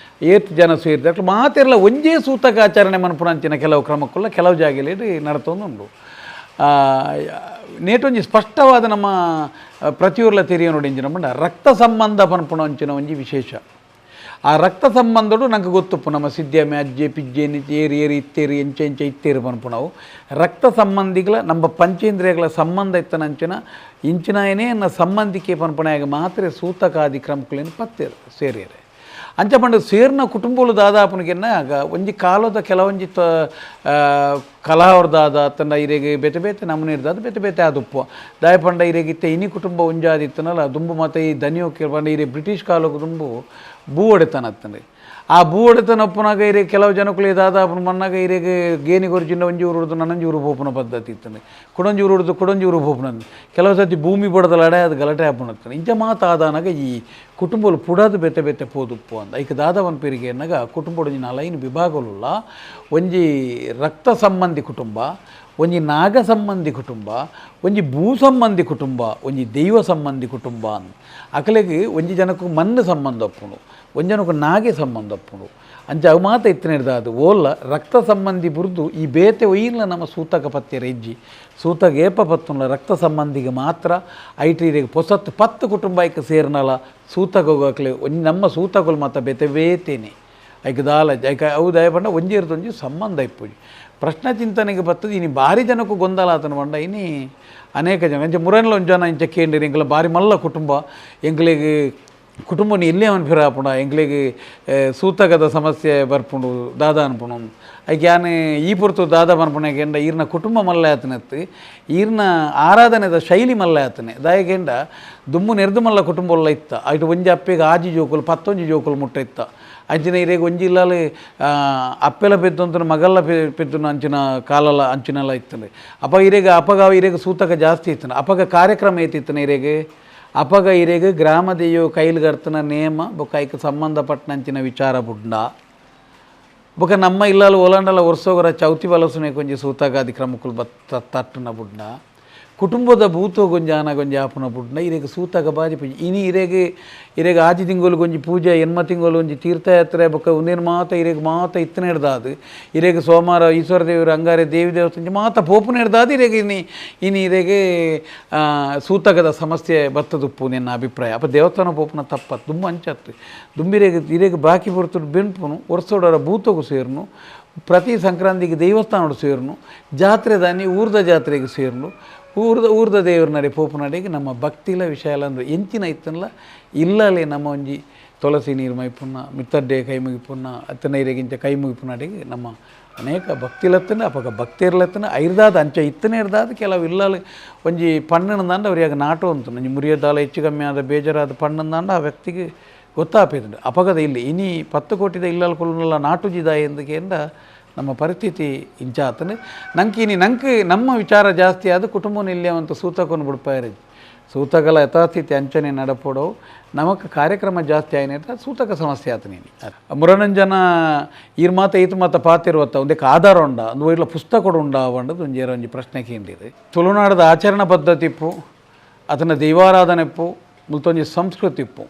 ಏತ್ ಜನ ಸೇರಿದ ಅಕ್ಲು ಮಾತೆರ್ಲ ಒಂಜೇ ಸೂತಕ ಆಚರಣೆ ಮನ್ಪುನಂಚಿನ ಕೆಲವು ಕ್ರಮಕ್ಕುಲ್ಲ ಕೆಲವು ಜಾಗಲಿಡು ನಡತೊಂದುಂಡು. ನೇಟೊಂಜಿ ಸ್ಪಷ್ಟವಾದ ನಮ್ಮ ಪ್ರತಿಯೂರ್ಲ ತೆರಿಯ ನೋಡಿ ಇಂಚಿನ ಪಂಡ ರಕ್ತ ಸಂಬಂಧ ಪನ್ಪುನ ಅಂಚಿನ ಒಂಜಿ ವಿಶೇಷ. ಆ ರಕ್ತ ಸಂಬಂಧಡು ನಂಗೆ ಗೊತ್ತುಪ್ಪು ನಮ್ಮ ಸಿದ್ಯಮೆ ಅಜ್ಜೆ ಪಿಜ್ಜೆ ಏರಿ ಏರಿ ಇತ್ತೇರಿ ಎಂಚೆ ಎಂಚೆ ಇತ್ತೇರಿ ಪನ್ಪುನವು ರಕ್ತ ಸಂಬಂಧಿಗಳ ನಮ್ಮ ಪಂಚೇಂದ್ರಿಯಗಳ ಸಂಬಂಧ ಇತ್ತನಂಚಿನ ಇಂಚಿನಾಯನೇ ಎನ್ನ ಸಂಬಂಧಿಕೆ ಪನ್ಪುನಾಗ ಮಾತ್ರ ಸೂತಕಾದಿ ಕ್ರಮಕ್ಕುಲೇನು ಪತ್ತೇರು ಸೇರಿಯರೆ. ಅಂಚ ಪಂಡ ಸೇರ್ನ ಕುಟುಂಬಲು ದಾದಾಪನಿಗೆನ್ನ ಒಂಜಿ ಕಾಲದ ಕೆಲವೊಂಜಿ ಕಲಾವರ್ದಾದ ತನ್ನ ಇರೆಗೆ ಬೇತೆ ಬೇತೆ ನಮೂನೆ ಇರ್ದಾದ ಬೇತೆ ಬೇತೆ ಆದುಪ್ಪು ದಾಯ ಪಂಡ ಇರೆಗೆ ಇತ್ತೆ ಇನಿ ಕುಟುಂಬ ಒಂಜಾದಿತ್ತನಲ್ಲ ದುಂಬು ಮತ್ತು ಈ ದನಿಯೋ ಪಂಡ ಇರೆ ಬ್ರಿಟಿಷ್ ಕಾಲಕ್ಕೆ ದುಂಬು ಭೂ ಒಡೆತನ ಅತ್ತಂಡೆ. ಆ ಭೂ ಒಡೆತನ ಒಪ್ಪುನಾಗ ಇರೆ ಕೆಲವು ಜನಕ್ಕುಲು ದಾದಾಪನ ಮನ್ನಾಗ ಇರೆಗೆ ಗೇನಿ ಗೊರ್ಜಿಂಡ ಒಂಜಿ ಊರು ಹುಡ್ದು ನನ್ನಂಜಿ ಊರು ಪೋಪುನ ಪದ್ಧತಿ ಇತ್ತಂಡೆ ಕುಡೊಂಜಿ ಊರು ಹುಡ್ದು ಕುಡೊಂಜಿ ಊರು ಪೋಪುನ ಕೆಲವು ಸರ್ತಿ ಭೂಮಿ ಬಡದಲಡೆ ಅದು ಗಲಾಟೆ ಆಪುನತ್ತಂಡೆ. ಇಂಚ ಮಾತಾದಾನಾಗ ಈ ಕುಟುಂಬಲು ಪುಡದು ಬೇತೆ ಬೇತೆ ಪೋದುಪ್ಪು ಅಂದ ಐಕ್ ದಾದವನ್ ಪೀರಿಗೆ ಎನ್ನಗ ಕುಟುಂಬದ ನಾಲೈನ್ ವಿಭಾಗಲುಲ್ಲ ಒಂಜಿ ರಕ್ತ ಸಂಬಂಧಿ ಕುಟುಂಬ ಒಂಜಿ ನಾಗ ಸಂಬಂಧಿ ಕುಟುಂಬ ಒಂಜಿ ಭೂ ಸಂಬಂಧಿ ಕುಟುಂಬ ಒಂಜಿ ದೈವ ಸಂಬಂಧಿ ಕುಟುಂಬ ಅಂದ್ ಅಕಲೆಗ್ ಒಂಜಿ ಜನಕ್ಕೂ ಮಣ್ಣು ಸಂಬಂಧ ಒಪ್ಪುಂಡು ಒಂಜಿ ಜನಕ್ಕೂ ನಾಗೆ ಸಂಬಂಧ ಒಪ್ಪುಂಡು ಅಂಚ ಅವು ಮಾತ ಇತ್ತನೇರ್ದ ಅದು ಓಲ್ಲ ರಕ್ತ ಸಂಬಂಧಿ ಬುರ್ದು ಈ ಬೇತೆ ಒಯ್ಯಿಲ್ಲ ನಮ್ಮ ಸೂತಕ ಪತ್ಯರ ಇಜ್ಜಿ ಸೂತಕ ಏಪ ಪತ್ತುಂಡ ರಕ್ತ ಸಂಬಂಧಿಗೆ ಮಾತ್ರ ಐಟೀರಿಗೆ ಪೊಸತ್ತು ಪತ್ತು ಕುಟುಂಬ ಐಕ ಸೇರ್ನಲ ಸೂತಕ ಹೋಗಕ್ಲೆ ಒಂಜಿ ನಮ್ಮ ಸೂತಕಲು ಮಾತ ಬೇತೆ ಬೇತೇನೆ ಐಕ ದಾಲ ಐಕ ಅವು ದಯ ಪಂಡ ಒಂಜಿ ಇರ್ತೊಂಜಿ ಸಂಬಂಧ ಇಪ್ಪುಜಿ. ಪ್ರಶ್ನೆ ಚಿಂತನೆಗೆ ಬರ್ತದೆ ಇನಿ ಭಾರಿ ಜನಕ್ಕೂ ಗೊಂದಲ ಆತನ ಪಂಡ ಇನಿ ಅನೇಕ ಜನ ಇಂಚ ಮುರನ್ಲ ಒಂಜಿ ಜನ ಇಂಚ ಕೇಂಡಿರಿ ಎಂಕಲ ಭಾರಿ ಮಲ್ಲ ಕುಟುಂಬ ಎಂಕ್ಲೆಗ್ ಕುಟುಂಬನ ಎಲ್ಲೇ ಮನ್ಪಿರ ಆಪುಂಡ ಎಂಕ್ಲೆಗ್ ಸೂತಕದ ಸಮಸ್ಯೆ ಬರ್ಪುಂಡು ದಾದ ಅನ್ಪುಂಡು ಐಕ್ ಯಾನ್ ಈ ಪೊರ್ತು ದಾದ ಪನ್ಪುಣೆಗೆಂಡ ಈರ್ನ ಕುಟುಂಬ ಮಲ್ಲ ಆತನತ್ತು ಈರ್ನ ಆರಾಧನೆದ ಶೈಲಿ ಮಲ್ಲ ಆತನೆ ದಾಯಗೆಂಡ ದುಮ್ಮು ನೆರ್ದು ಮಲ್ಲ ಕುಟುಂಬ ಇತ್ತ ಐಟ್ ಒಂಜಿ ಅಪ್ಪೆಗೆ ಆಜಿ ಜೋಕುಲು ಪತ್ತೊಂಜಿ ಜೋಕುಲು ಮುಟ್ಟ ಇತ್ತ. ಅಂಚಿನ ಇರೆಗ್ ಒಂಜಿ ಇಲ್ಲಲ್ ಅಪ್ಪೆಲ ಪೆದ್ದಂತನ ಮಗಲ್ಲ ಪೆದ್ದುನ ಅಂಚಿನ ಕಾಲಲ ಅಂಚಿನಲ ಇತ್ತಂಡು. ಅಪಗ ಇರೆಗ್ ಅಪಗ ಇರೆಗ್ ಸೂತಕ ಜಾಸ್ತಿ ಇತ್ತಂಡು. ಅಪಗ ಕಾರ್ಯಕ್ರಮ ಏತಿತ್ತನ ಇರೆಗ್ ಅಪಗ ಇರೆಗ್ ಗ್ರಾಮದೇಯೋ ಕೈಲ್ಗರ್ತನ ನೇಮ ಬೊಕ್ಕ ಐಕ್ ಸಂಬಂಧಪಟ್ಟನಂಚಿನ ವಿಚಾರ ಬುಡ್ಡ ಬೊಕ್ಕ ನಮ್ಮ ಇಲ್ಲಲ್ ಓಲಾಂಡಲ ವರ್ಷೋಗರ ಚೌತಿ ಬಲಸುನೆ ಕೊಂಜಿ ಸೂತಕಾದಿ ಕ್ರಮಕ್ಕುಲು ಬತ್ತ ತಟ್ಟುನ ಬುಡ್ಡ ಕುಟುಂಬದ ಭೂತೋ ಗೊಂಜಾನ ಗೊಂಜಿ ಆಪುನ ಬುಡ್ನ ಇರೆಗ್ ಸೂತಕ ಬಾರಿ ಪೂಜೆ. ಇನಿ ಇರೆಗ್ ಇರೆಗ್ ಆಜಿ ತಿಂಗೊಲು ಗೊಂಜಿ ಪೂಜೆ ಎನ್ಮ ತಿಂಗೊಲು ಒಂಜಿ ತೀರ್ಥಯಾತ್ರೆ ಬೊಕ್ಕ ಉಂದೇನು ಮಾತ ಇರೆಗ್ ಮಾತ ಇತ್ತನೆ ಹಿಡ್ದಾದು ಇರೆಗ್ ಸೋಮವಾರ ಈಶ್ವರ ದೇವರು ಅಂಗಾರೆ ದೇವಿ ದೇವಸ್ಥಾನ ಮಾತ ಪೋಪುನ ಹಿಡ್ದಾದು ಇರೆಗ್ ಇನಿ ಇನಿ ಇರೆಗ್ ಸೂತಕದ ಸಮಸ್ಯೆ ಬತ್ತದುಪ್ಪು ನಿನ್ನ ಅಭಿಪ್ರಾಯ. ಅಪ್ಪ ದೇವಸ್ಥಾನ ಪೋಪುನ ತಪ್ಪ ದುಂಬು ಅಂಚತ್ತು ದುಂಬಿರೆಗ್ ಇರೆಗ್ ಬಾಕಿ ಪೊರ್ತುಡು ಬೆನ್ಪುನು ವರ್ಷೋಡರ ಭೂತಗು ಸೇರುನು ಪ್ರತಿ ಸಂಕ್ರಾಂತಿಗೆ ದೇವಸ್ಥಾನಡು ಸೇರುನು ಜಾತ್ರೆ ದಾನಿ ಊರ್ದ ಜಾತ್ರೆಗೆ ಸೇರುನು ಊರ್ದ ಊರ್ದ ದೇವ್ರ ನಡೆ ಪೋಪು ನಡೆಗೆ ನಮ್ಮ ಭಕ್ತಿಲ ವಿಷಯ ಅಂದ್ರೆ ಎಂಚಿನ ಇತ್ತಲ್ಲ ಇಲ್ಲಲೇ ನಮ್ಮ ಒಂಜಿ ತುಳಸಿ ನೀರು ಮೈಪುನ್ನ ಮಿತ್ತಡ್ಡೆ ಕೈ ಮುಗಿಪುನ್ನ ಅತ್ತನೈರೆಗಿಂತ ಕೈ ಮುಗಿಪುನ್ನಡೆಗೆ ನಮ್ಮ ಅನೇಕ ಭಕ್ತಿಲತ್ತನ ಅಪಗ ಭಕ್ತಿರ್ಲತ್ತನ ಐರ್ದಾದ ಅಂಚ ಇತ್ತನೇ ಇರ್ದಾದ ಕೆಲವು ಇಲ್ಲಲ್ಲಿ ಒಂಜಿ ಪಣ್ಣನ ದಾಂಡ ಅವ್ರಿಗೆ ನಾಟು ಅಂತ ಒಂಜಿ ಮುರಿಯೋದಾಲ ಹೆಚ್ಚು ಕಮ್ಮಿ ಆದ ಬೇಜಾರಾದ ಪಣ್ಣನ ದಾಂಡ ಆ ವ್ಯಕ್ತಿಗೆ ಗೊತ್ತಾಪಿದ್ರು ಅಪಗದ ಇಲ್ಲಿ ಇನಿ 10 ಕೋಟಿದ ಇಲ್ಲಲ್ ಕುಲ್ಲಲ್ಲ ನಾಟುಜಿದ ಎಂದಕ್ಕೆ ನಮ್ಮ ಪರಿಸ್ಥಿತಿ ಇಂಚಾತನೆ ನಂಗೆ ಇನಿ ನಂಗೆ ನಮ್ಮ ವಿಚಾರ ಜಾಸ್ತಿ ಆದ ಕುಟುಂಬನ ಇಲ್ಲಿಯವಂತ ಸೂತಕವನ್ನು ಬಿಡ್ಪಾಯಿರಿ ಸೂತಕಲ ಯಥಾಸ್ಥಿತಿ ಅಂಚನೆ ನಡಪೋಡವು ನಮಕ್ ಕಾರ್ಯಕ್ರಮ ಜಾಸ್ತಿ ಆಯ್ನ ಸೂತಕ ಸಮಸ್ಯೆ ಆತ ನೀನು ಮುರನಂಜನ ಈರ್ ಮಾತ ಈತ ಮಾತ ಪಾತಿರುವತ್ತ ಒಂದಕ್ಕೆ ಆಧಾರ ಉಂಡ ಒಂದು ಇಲ್ಲ ಪುಸ್ತಕ ಉಂಡ ಒಂಡದು ಒಂಜಿ ಒಂಜಿ ಪ್ರಶ್ನೆ ಕೇಂದಿದೆ. ತುಳುನಾಡದ ಆಚರಣಾ ಪದ್ಧತಿ ಇಪ್ಪು ಅದನ್ನು ದೈವಾರಾಧನೆ ಇಪ್ಪು ಮುಲ್ತೊಂಜಿ ಸಂಸ್ಕೃತಿ ಇಪ್ಪು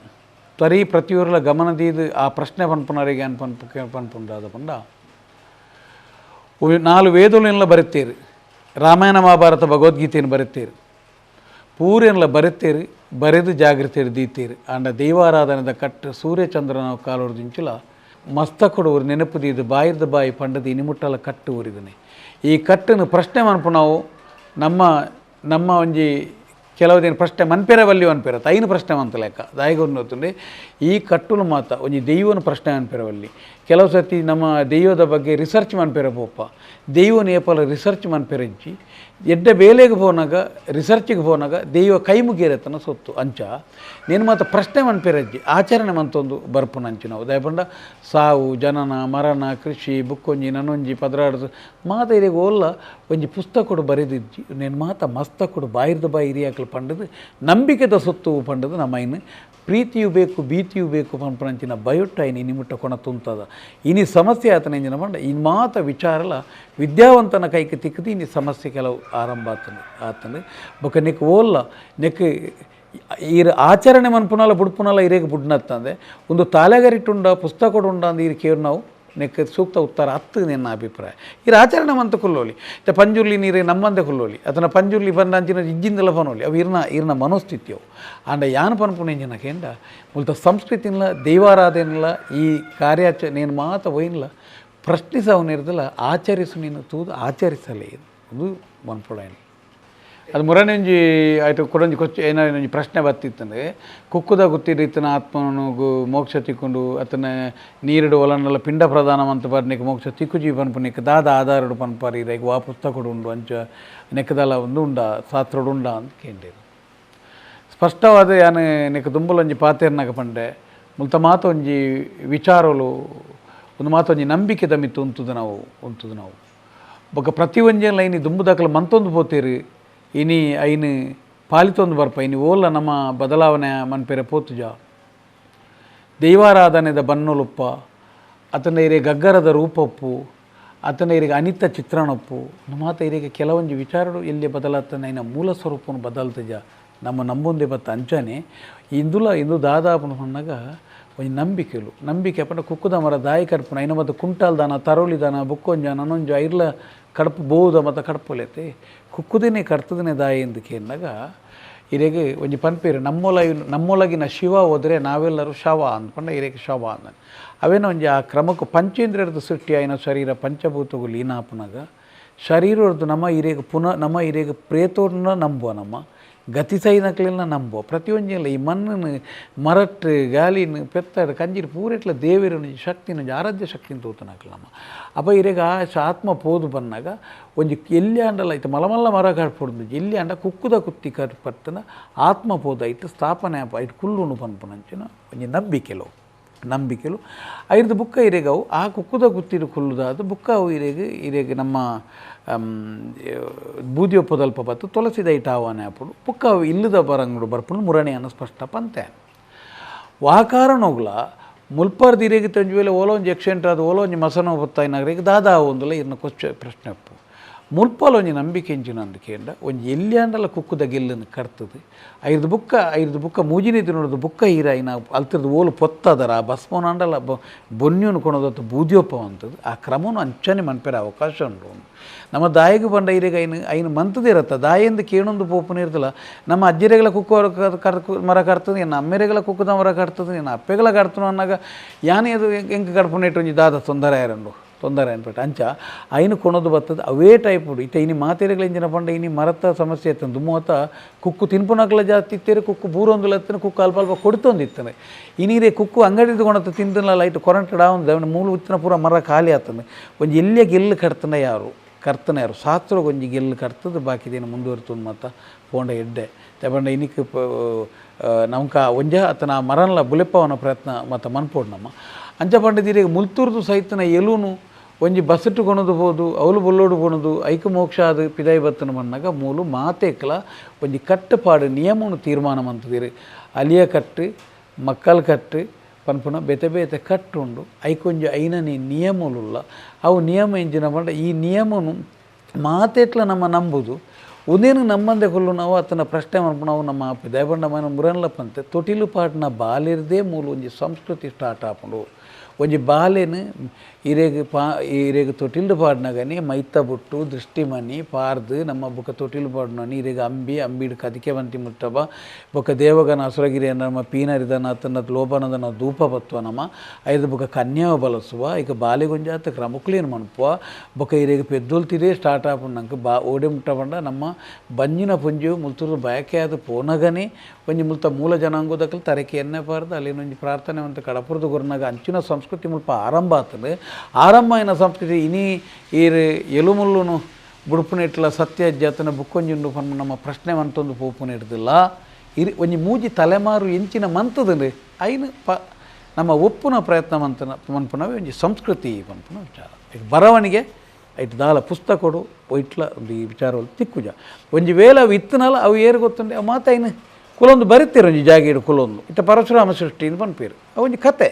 ತರಿ ಪ್ರತಿಯೂರ್ಲ ಗಮನದೀದು ಆ ಪ್ರಶ್ನೆ ಪನ್ಪುನರಿಗೆ ಅನ್ಪನ್ಪು ಪನ್ಪುಂಡಾದ ಪಂಡ 4 ವೇದಗಳನ್ನೆಲ್ಲ ಬರೆತೀರಿ, ರಾಮಾಯಣ ಮಹಾಭಾರತ ಭಗವದ್ಗೀತೆಯನ್ನು ಬರೆತೀರಿ, ಪೂರೆಲ್ಲ ಬರೆತೀರಿ, ಬರೆದು ಜಾಗೃತಿ ದೀತೀರಿ. ಅಂಡ ದೈವಾರಾಧನೆದ ಕಟ್ಟು ಸೂರ್ಯಚಂದ್ರನ ಕಾಲೋರ್ದಿಂಚಲ ಮಸ್ತಕೊಡು ಊರು ನೆನಪು ದೀದು ಬಾಯಿರ್ದ ಬಾಯಿ ಪಂಡದ ಇನಿಮುಟ್ಟಲ ಕಟ್ಟು ಊರಿದನೆ. ಈ ಕಟ್ಟನ್ನು ಪ್ರಶ್ನೆ ಮನ್ಪು ನಾವು ನಮ್ಮ ನಮ್ಮ ಒಂಜಿ ಕೆಲವು ದಿನ ಪ್ರಶ್ನೆ ಮನ್ಪೆರ ವಲ್ಲಿ ಮನ್ಪೆರ ತೈನ ಪ್ರಶ್ನೆ ಮಂತ ಲೆಕ್ಕ ದಾಯಿಗೊಂದು ಈ ಕಟ್ಟುಲು ಮಾತ ಒಂಜಿ ದೈವನ ಪ್ರಶ್ನೆ ಮನ್ಪೆರವಲ್ಲಿ ಕೆಲವು ಸರ್ತಿ ನಮ್ಮ ದೈವದ ಬಗ್ಗೆ ರಿಸರ್ಚ್ ಮನ್ಪೆರ ಪೋಪ ದೈವನ ಏಪಲ ರಿಸರ್ಚ್ ಮನ್ಪೆರಜ್ಜಿ ಎಡ್ಡೆ ಬೇಲೆಗೆ ಪೋನಾಗ ರಿಸರ್ಚಿಗೆ ಪೋನಾಗ ದೈವ ಕೈ ಮುಗಿಯರತನ ಸೊತ್ತು ಅಂಚ ನೀನು ಮಾತ ಪ್ರಶ್ನೆ ಮನ್ಪೆರಜ್ಜಿ ಆಚರಣೆ ಮಂತೊಂದು ಬರ್ಪುನಂಚಿ ನಾವು ದಯಪಂಡ ಸಾವು ಜನನ ಮರಣ ಕೃಷಿ ಬುಕ್ಕೊಂಜಿ ನನೊಂಜಿ ಪದರಾಡ್ದು ಮಾತ ಇರಿಗೆ ಓಲ್ಲ ಒಂಜಿ ಪುಸ್ತಕಡು ಬರೆದಿಜ್ಜಿ ನೇನು ಮಾತ ಮಸ್ತಕಡು ಬಾಯಿರ್ದ ಬಾಯಿ ಹಿರಿಯಾಕಲು ಪಂಡದು ನಂಬಿಕೆದ ಸೊತ್ತು ಪಂಡದು ನಮ್ಮ ಇನ್ನು ಪ್ರೀತಿಯು ಬೇಕು ಭೀತಿಯು ಬೇಕು ಪಂಪನಂಚಿನ ಬಯೋಟ ಇನಿ ನಿಮುಟ್ಟ ಕೊಣ ತುಂತದ ಇನಿ ಸಮಸ್ಯೆ ಆತನ ಎಂಜಿನ ಪಂಡ ಇನ್ ಮಾತ ವಿಚಾರಲ ವಿದ್ಯಾವಂತನ ಕೈಗೆ ತಿಕ್ಕದು ಇನಿ ಸಮಸ್ಯೆ ಕೆಲವು ಆರಂಭ ಆತನು ಆತನು ಬೊಕ ನೆಕ್ ಓಲ್ಲ ನೆಕ್ ಈರ್ ಆಚರಣೆ ಮನ್ಪುನಲ ಬುಡ್ಪುನಲ ಇರೇಗ ಬುಡ್ನತ್ತಂದೆ ಒಂದು ತಾಲೆಗರಿಟ್ಟುಂಡ ಪುಸ್ತಕಡುಂಡ ಅಂದ ಈರ್ ಕೇರ್ ನಾವು ನೆಕ್ ಸೂಕ್ತ ಉತ್ತರ ಅತ್ತು ನಿನ್ನ ಅಭಿಪ್ರಾಯ. ಈ ಆಚರಣೆ ಮಂತ ಕುಲ್ಲೋಲಿ ಮತ್ತೆ ಪಂಜುರ್ಲಿ ನೀರೇ ನಮ್ಮಂದೆ ಕುಲ್ಲೋಲಿ ಅದನ್ನು ಪಂಜುರ್ಲಿ ಬಂದ ಅಂಚಿನ ಇಜ್ಜಿಂದಲ ಪನೋಲಿ ಅವು ಇರ್ನ ಇರ್ನ ಮನೋಸ್ಥಿತಿಯವು ಆಂಡ ಯಾನ್ ಪನ್ಪುನ ಇಂಜಿನ ಕೇಂಡ ಮುಲ್ತ ಸಂಸ್ಕೃತಿನಿಲ್ಲ ದೈವಾರಾಧನೆಲ್ಲ ಈ ಕಾರ್ಯಾಚ ನೀನು ಮಾತ ಒಯ್ನಿಲ್ಲ ಪ್ರಶ್ನಿಸವನಿರ್ದಲ್ಲ ಆಚರಿಸು ನೀನು ತೂದು ಆಚರಿಸಲೇ ಇದು ಮನ್ಪುಡಾಯನ. ಅದು ಮುರನೊಂಜಿ ಆಯಿತು ಕೊಡೊಂಜಿ ಕೊಚ್ಚ ಏನೋ ಒಂಜಿ ಪ್ರಶ್ನೆ ಬತ್ತಿತ್ತಂದ್ರೆ ಕುಕ್ಕುದ ಗುತ್ತಿರಿತನ ಆತ್ಮನು ಮೋಕ್ಷ ತಿಕ್ಕೊಂಡು ಅತನ ನೀರಿಡು ಒಲನ್ನೆಲ್ಲ ಪಿಂಡ ಪ್ರಧಾನ ಅಂತ ಬರ್ನಿಕ್ ಮೋಕ್ಷ ತಿಕ್ಕು ಪನ್ಪುನಿಕ್ ದಾದ ಆಧಾರಡು ಪನ್ಪಾರಿ ಇರೈಕ್ ವಾ ಪುಸ್ತಕಡು ಉಂಡು ಅಂಚ ನೆಕ್ಕದಲ್ಲ ಒಂದು ಉಂಡ ಶಾಸ್ತ್ರಡು ಉಂಡ ಅಂತ ಕೇಂದಿರು. ಸ್ಪಷ್ಟವಾದ ಯಾನು ನೆಕ್ ದುಂಬುಲೊಂಜಿ ಪಾತೇರ್ನಾಗ ಪಂಡೆ ಮುಲ್ತ ಮಾತೊಂಜಿ ವಿಚಾರಲು ಒಂದು ಮಾತೊಂಜಿ ನಂಬಿಕೆ ದಮಿತ್ತು ಉಂತುದು ನಾವು ಬೊಕ್ಕ ಪ್ರತಿ ಒಂಜಿ ಲೈನಿ ದುಂಬು ದಾಖಲೆ ಮಂತೊಂದು ಪೋತೀರಿ ಇನಿ ಐನು ಪಾಲಿತೊಂದು ಬರ್ಪ ಇನಿ ಓಲ್ಲ ನಮ್ಮ ಬದಲಾವಣೆ ಮನ್ಪೆರೆ ಪೋತುಜ ದೈವಾರಾಧನೆದ ಬನ್ನುಲುಪ್ಪ ಅತನ ಇರೆ ಗಗ್ಗರದ ರೂಪಪ್ಪು ಅತನ ಇರಿಗೆ ಅನಿತ ಚಿತ್ರಣಪ್ಪು ಮಾತ ಇರಿಗೆ ಕೆಲವೊಂದು ವಿಚಾರಗಳು ಎಲ್ಲಿ ಬದಲಾತನ ಐನ ಮೂಲ ಸ್ವರೂಪವನ್ನು ಬದಲ್ತಜ ನಮ್ಮ ನಂಬೊಂದೇ ಬತ್ತ ಅಂಚನೆ ಇಂದುಲ ಇಂದು ದಾದಾಪನ ಹೊನ್ನಾಗ ಒಂಜಿ ನಂಬಿಕೆಲು ನಂಬಿಕೆ ಅಪ್ಪನ ಕುಕ್ಕುದ ಮರ ದಾಯಿ ಕಡ್ಪುನ ಐನ ಮತ್ತು ಕುಂಟಾಲ್ ದಾನ ತರೋಲಿ ದಾನ ಬುಕ್ಕೊಂಜ ನನೊಂಜ ಐರ್ಲ ಕಡಪು ಬೋದ ಮತ್ತು ಕಡಪುಲೆತೆ ಕುಕ್ಕುದೇನೆ ಕಡ್ತದನೆ ದಾಯಿ ಎಂದು ಕೇಂದಾಗ ಇರೆಗೆ ಒಂಜಿ ಪನ್ಪೇರು ನಮ್ಮೊಳಗಿನ ಶಿವ ಹೋದರೆ ನಾವೆಲ್ಲರೂ ಶವ ಅಂದ್ಕೊಂಡ ಇರೆಗೆ ಶವ ಅಂದ ಅವೇನೋ ಒಂಜಿ ಆ ಕ್ರಮಕ್ಕೂ ಪಂಚೇಂದ್ರಿಯರದ ಸೃಷ್ಟಿ ಆಯ್ನ ಶರೀರ ಪಂಚಭೂತಗಳು ಲೀನಾಪನಾಗ ಶರೀರದ್ದು ನಮ್ಮ ಹಿರಿಯಗೆ ಪುನಃ ನಮ್ಮ ಹಿರಿಯಗೆ ಪ್ರೇತೋರ್ನ ನಂಬುವ, ನಮ್ಮ ಗತಿಸೈನಕ್ಲೆಲ್ಲ ನಂಬುವ ಪ್ರತಿಯೊಂಜಿಲ್ಲ. ಈ ಮಣ್ಣನ್ನು ಮರಟ್ಟು ಗಾಲಿನ ಪೆತ್ತಾಡು ಕಂಜಿರು ಪೂರೆಟ್ಲ ದೇವಿರನ ಶಕ್ತಿನ ಆರಾಧ್ಯ ಶಕ್ತಿನ ತೋತನಾಕಲ ನಮ್ಮ ಅಪ್ಪ ಇರೆಗ ಆ ಆತ್ಮ ಪೋದು ಬನ್ನಾಗ ಒಂಜಿ ಎಲ್ಲಿ ಅಂಡಲ ಐತೆ ಮಲಮಲ್ಲ ಮರ ಕಟ್ಪೊಡ್ದು ಎಲ್ಲಿ ಅಂಡ ಕುಕ್ಕುದ ಕುತ್ತಿ ಕಟ್ಪತ್ತನ ಆತ್ಮ ಪೋದು ಐತೆ ಸ್ಥಾಪನೆ ಐಟ್ ಕುಲ್ಲುನು ಪನ್ಪುನಂಚಿನ ಒಂಜಿ ನಂಬಿಕೆಲೋ. ನಂಬಿಕೆಲು ಐರ್ದು ಬುಕ್ಕ ಇರೆಗವು ಆ ಕುಕ್ಕುದ ಗುತ್ತಿಡು ಕುಲ್ಲುದಾದ ಬುಕ್ಕ ಅವು ಇರೆಗ್ ಇರೆಗ್ ನಮ್ಮ ಬೂದಿಯೊಪ್ಪದಲ್ಪ ಬತ್ತು ತುಳಸಿ ದೈಟ ಆವಾನೆ ಆಪುಂಡು ಬುಕ್ಕ ಅವು ಇಲ್ಲದ ಬರಂಗುಡು ಬರ್ಪುಂಡು ಮುರಣೆಯನ್ನು ಸ್ಪಷ್ಟ ಪಂತೆ ವಾಕಾರಣೋಗ್ಲ ಮುಲ್ಪರ್ದು ಇರೆಗ್ ತಂಜು ವೇಳೆ ಓಲೋ ಒಂಜಿ ಎಕ್ಸಿಡೆಂಟ್ ಆದ ಓಲೋ ಒಂಜಿ ಮಸನೋ ಬತ್ತಾಯಿನಾಗ ದಾದಾ ಒಂದುಲ ಇರ್ನ ಕೊಚ್ಚ ಪ್ರಶ್ನೆ ಅಪ್ಪು ಮುಲ್ಪಲ ಒಂಜಿ ನಂಬಿಕೆ ಎಂಚಿನ ಅಂದಕೇಂಡ ಒಂಜಿ ಎಲ್ಲಿಯಾಂಡಲ ಕುಕ್ಕುದ ಗೆಲ್ಲನ್ನು ಕರ್ತದೆ ಐದು ಬುಕ್ಕ ಮೂಜಿನೇ ತಿನ್ನೋದು ಬುಕ್ಕ ಹೀರಾಯಿನ ಅಲ್ತದ ಓಲು ಪೊತ್ತದರ ಆ ಭಸ್ಮನಾಂಡಲ ಬೊನ್ಯನು ಕೊಣದತ್ತು ಬೂದಿಯೊಪ್ಪ ಅಂತದ್ದು ಆ ಕ್ರಮನು ಅಂಚನೆ ಮನ್ಪೆರ ಅವಕಾಶ ಉಂಟು. ನಮ್ಮ ದಾಯಿಗೆ ಬಂಡ ಇರೆಗ ಐನು ಐನು ಮಂತದಿರತ್ತ ದಾಯಿಂದ ಕೇಣೊಂದು ಪೋಪುನ ಇರ್ತಲ್ಲ ನಮ್ಮ ಅಜ್ಜಿರೆಗಳ ಕುಕ್ಕು ಮರ ಕರ್ತದೆ ಎನ್ನ ಅಮ್ಮೆರೆಗಳ ಕುಕ್ಕುದ ಮರ ಕರ್ತದೆ ಎನ್ನ ಅಪ್ಪೆಗಳ ಕರ್ತನು ಅನ್ನಾಗ ಯಾನೇ ಅದು ಎಂಕ ಕಡ್ಪುನೇಟು ಒಂಜಿ ದಾದ ತೊಂದರೆ ಆಯರಂಡು ತೊಂದರೆ ಅನ್ಪಟ್ಟು ಅಂಚ ಐನು ಕೊಣದು ಬರ್ತದೆ ಅವೇ ಟೈಪ್ ಇತ್ತ ಇನಿ ಮಾತೆರೆಗಳ ಇಂಜಿನ ಪಂಡ ಇನಿ ಮರತ ಸಮಸ್ಯೆ ಇತ್ತು ದುಮ್ಮತ ಕುಕ್ಕು ತಿನ್ಪುನಕ್ಲ ಜಾಸ್ತಿ ಇತ್ತೇರೆ ಕುಕ್ಕು ಬೂರೊಂದುಲ ಇತ್ತನೆ ಕುಕ್ಕು ಅಲ್ಪ ಅಲ್ಪ ಕೊಡ್ತೊಂದು ಇತ್ತನೆ ಇನೀರೆ ಕುಕ್ಕು ಅಂಗಡಿ ಕೊಣತ ತಿಂದಲ್ಲ ಲೈಟ್ ಕೊರಂಟು ಡಾವಂದ ಅವನ ಮೂಲು ಉತ್ತಿನ ಪೂರ ಮರ ಖಾಲಿ ಆಗ್ತದೆ ಒಂಜಿ ಎಲ್ಲಿಯ ಗೆಲ್ಲು ಕಟ್ತನೆ ಯಾರು ಕರ್ತನೆ ಯಾರು ಸಾತ್ರ ಒಂಜಿ ಗೆಲ್ಲು ಕರ್ತದೆ ಬಾಕಿದೇನು ಮುಂದುವರಿತಂದು ಮತ್ತು ಪೋಂಡ ಎಡ್ಡೆ ತಪಂಡ ಇನಿಕ್ ನಮ್ಕ ಒಂಜ ಆತನ ಮರನ್ಲ ಬುಲೆಪ್ಪವನ ಪ್ರಯತ್ನ ಮತ್ತು ಮನ್ಪೋಡು ನಮ್ಮ ಅಂಚ ಪಂಡದಿರಿಗೆ ಮುಲ್ತೂರ್ದು ಸಹಿತನ ಎಲುನು ಒಂಜಿ ಬಸ್ಸಿಟ್ಟು ಕೊಣದು ಪೋದು ಅವಲು ಬೊಲ್ಲೋಡು ಕೊಣದು ಐಕ ಮೋಕ್ಷ ಅದು ಪಿದಾಯಿ ಬತ್ತನ ಮಣ್ಣಾಗ ಮೂಲು ಮಾತೇಕ್ಲ ಒಂಜಿ ಕಟ್ಟುಪಾಡು ನಿಯಮನು ತೀರ್ಮಾನ ಮಂತದಿರು ಅಲಿಯ ಕಟ್ಟು ಮಕ್ಕಳ ಕಟ್ಟು ಪನ್ಪುನ ಬೇತೆ ಬೇತೆ ಕಟ್ಟುಂಡು ಐಕೊಂಜಿ ಐನನೇ ನಿಯಮలుಲ್ಲ ಅವು ನಿಯಮ ಎಂಜಿನ ಪಂಡ ಈ ನಿಯಮನು ಮಾತೇಟ್ಲ ನಮ್ಮ ನಂಬುದು ಒಂದೇನು ನಮ್ಮಂದೆ ಕೊಲ್ಲು ನಾವು ಆತನ ಪ್ರಶ್ನೆ ಮನ್ಪು ನಮ್ಮ ಪಿದಾಯಿ ಮನ ಮುರನ್ಲ ಪಂತೆ ತೊಟಿಲು ಪಾಟ್ನ ಬಾಲಿರ್ದೇ ಮೂಲು ಒಂಜಿ ಸಂಸ್ಕೃತಿ ಸ್ಟಾರ್ಟ್ ಆಪುಂಡು ಒಂಜಿ ಬಾಲೆನು ಇರೆಗ್ ಇರೆಗ್ ತೊಟಿಲ್ಡು ಪಾಡ್ನಗನಿ ಮೈತ ಬುಟ್ಟು ದೃಷ್ಟಿ ಮನಿ ಪಾರ್ದು ನಮ್ಮ ಬೊಕ ತೊಟಿಲು ಪಾಡ್ನನಿ ಇರೆಗ್ ಅಂಬಿ ಅಂಬಿಡು ಕದಿಕೆ ಬಂತಿ ಮುಟ್ಟಬ ಬೊಕ ದೇವಗನ ಅಸುರಗಿರಿ ನಮ್ಮ ಪೀನರಿದನ ತನ್ನ ಲೋಪನದನ ಧೂಪ ಬತ್ವ ನಮ್ಮ ಐದು ಬೊಕ ಕನ್ಯಾವ ಬಲಸುವ ಈಗ ಬಾಲೆಗೊಂಜಾತ ಕ್ರಮಕ್ಲೇನು ಮನ್ಪುವ ಬೊಕ ಇರೆಗ್ ಪೆದ್ದೊಲ್ತಿರೇ ಸ್ಟಾರ್ಟ್ ಆಪುಂಡು ಬಾ ಓಡೆ ಮುಟ್ಟ ಪಂಡ ನಮ್ಮ ಬಂಜಿನ ಪುಂಜು ಮುಲ್ತುರು ಬಯಕೆ ಆದ ಪೋನಗನೆ ಒಂಜಿ ಮುಲ್ತ ಮೂಲ ಜನಾಂಗದಕ್ಕಲು ತರಕೆ ಎಣ್ಣೆ ಪಾರ್ದು ಅಲ್ಲಿನ ಪ್ರಾರ್ಥನೆ ಅಂತ ಕಡಪುರದ ಗುರುನಾಗ ಅಂಚಿನ ಸಂಸ್ಕೃತಿ ಮುಲ್ಪ ಆರಂಭ ಆಗ್ತದೆ. ಆರಂಭ అయిన ಸಂಸ್ಕೃತಿ ಇನಿ ಈರು ಎಲುಮುಲ್ಲುನು ಬುಡುಪುನೆಟ್ಲ ಸತ್ಯ ಜಾತನ ಬುಕ್ಕೊಂಜಿಂಡು ಪನ್ಮ ನಮ್ಮ ಪ್ರಶ್ನೆ ಮಂತೊಂದು ಪೋಪುನೆಡ್ದಿಲ್ಲ ಇರಿ ಒಂಜಿ ಮೂಜಿ ತಲೆಮಾರು ಎಂಚಿನ ಮಂತದಂಡು ಐನು ಪ ನಮ್ಮ ಒಪ್ಪುನ ಪ್ರಯತ್ನ ಮಂತನ ಮನ್ಪುನವೇ ಒಂಜಿ ಸಂಸ್ಕೃತಿ ಪನ್ಪುನ ವಿಚಾರ. ಈಗ ಬರವಣಿಗೆ ಐಟ್ ದಾಲ ಪುಸ್ತಕೊಡು ಒಯ್ಟ್ಲ ಒಂದು ಈ ವಿಚಾರಗಳು ತಿಕ್ಕುಜ ಒಂಜಿ ವೇಳೆ ಅವು ಇತ್ತನಲ್ಲ ಅವು ಏರು ಗೊತ್ತುಂಡೆ ಅವು ಮಾತೈನು ಕುಲೊಂದು ಬರಿತೀರ ಒಂಜಿ ಜಾಗೀಡು ಕುಲೊಂದು ಇತ್ತ ಪರಶುರಾಮ ಸೃಷ್ಟಿ ಅಂತ ಪನ್ಪೇರು ಅವು ಒಂಜಿ ಕತೆ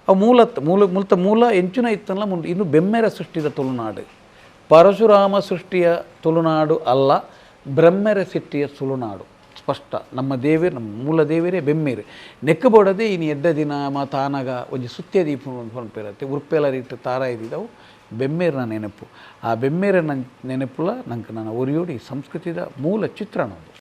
ಅವು ಮೂಲ ಮೂಲ ಮುಲ್ತ ಮೂಲ ಎಂಚುನ ಇತ್ತಲ್ಲ ಮುಂದೆ ಇನ್ನು ಬೆಮ್ಮೆರ ಸೃಷ್ಟಿದ ತುಳುನಾಡು ಪರಶುರಾಮ ಸೃಷ್ಟಿಯ ತುಳುನಾಡು ಅಲ್ಲ ಬ್ರಹ್ಮೆರ ಸಿಟ್ಟಿಯ ತುಳುನಾಡು ಸ್ಪಷ್ಟ. ನಮ್ಮ ದೇವರು ನಮ್ಮ ಮೂಲ ದೇವರೇ ಬೆಮ್ಮೇರು ನೆಕ್ಕಬೋಡದೆ ಇನ್ನು ಎಡ್ಡ ದಿನ ಮಾತಾನಾಗ ಒಂಜಿ ಸುತ್ಯ ದೀಪ ಪನ್ಪೇರತ್ತೆ ಉರ್ಪೆಲ ರೀಟ್ ತಾರ ಇದ್ದಿದ್ದವು ಬೆಮ್ಮೇರನ ನೆನಪು. ಆ ಬೆಮ್ಮೇರನ ನೆನಪುಲ ನಂಗೆ ನನ್ನ ಒರಿಯೋಡಿ ಸಂಸ್ಕೃತಿದ ಮೂಲ ಚಿತ್ರಣ.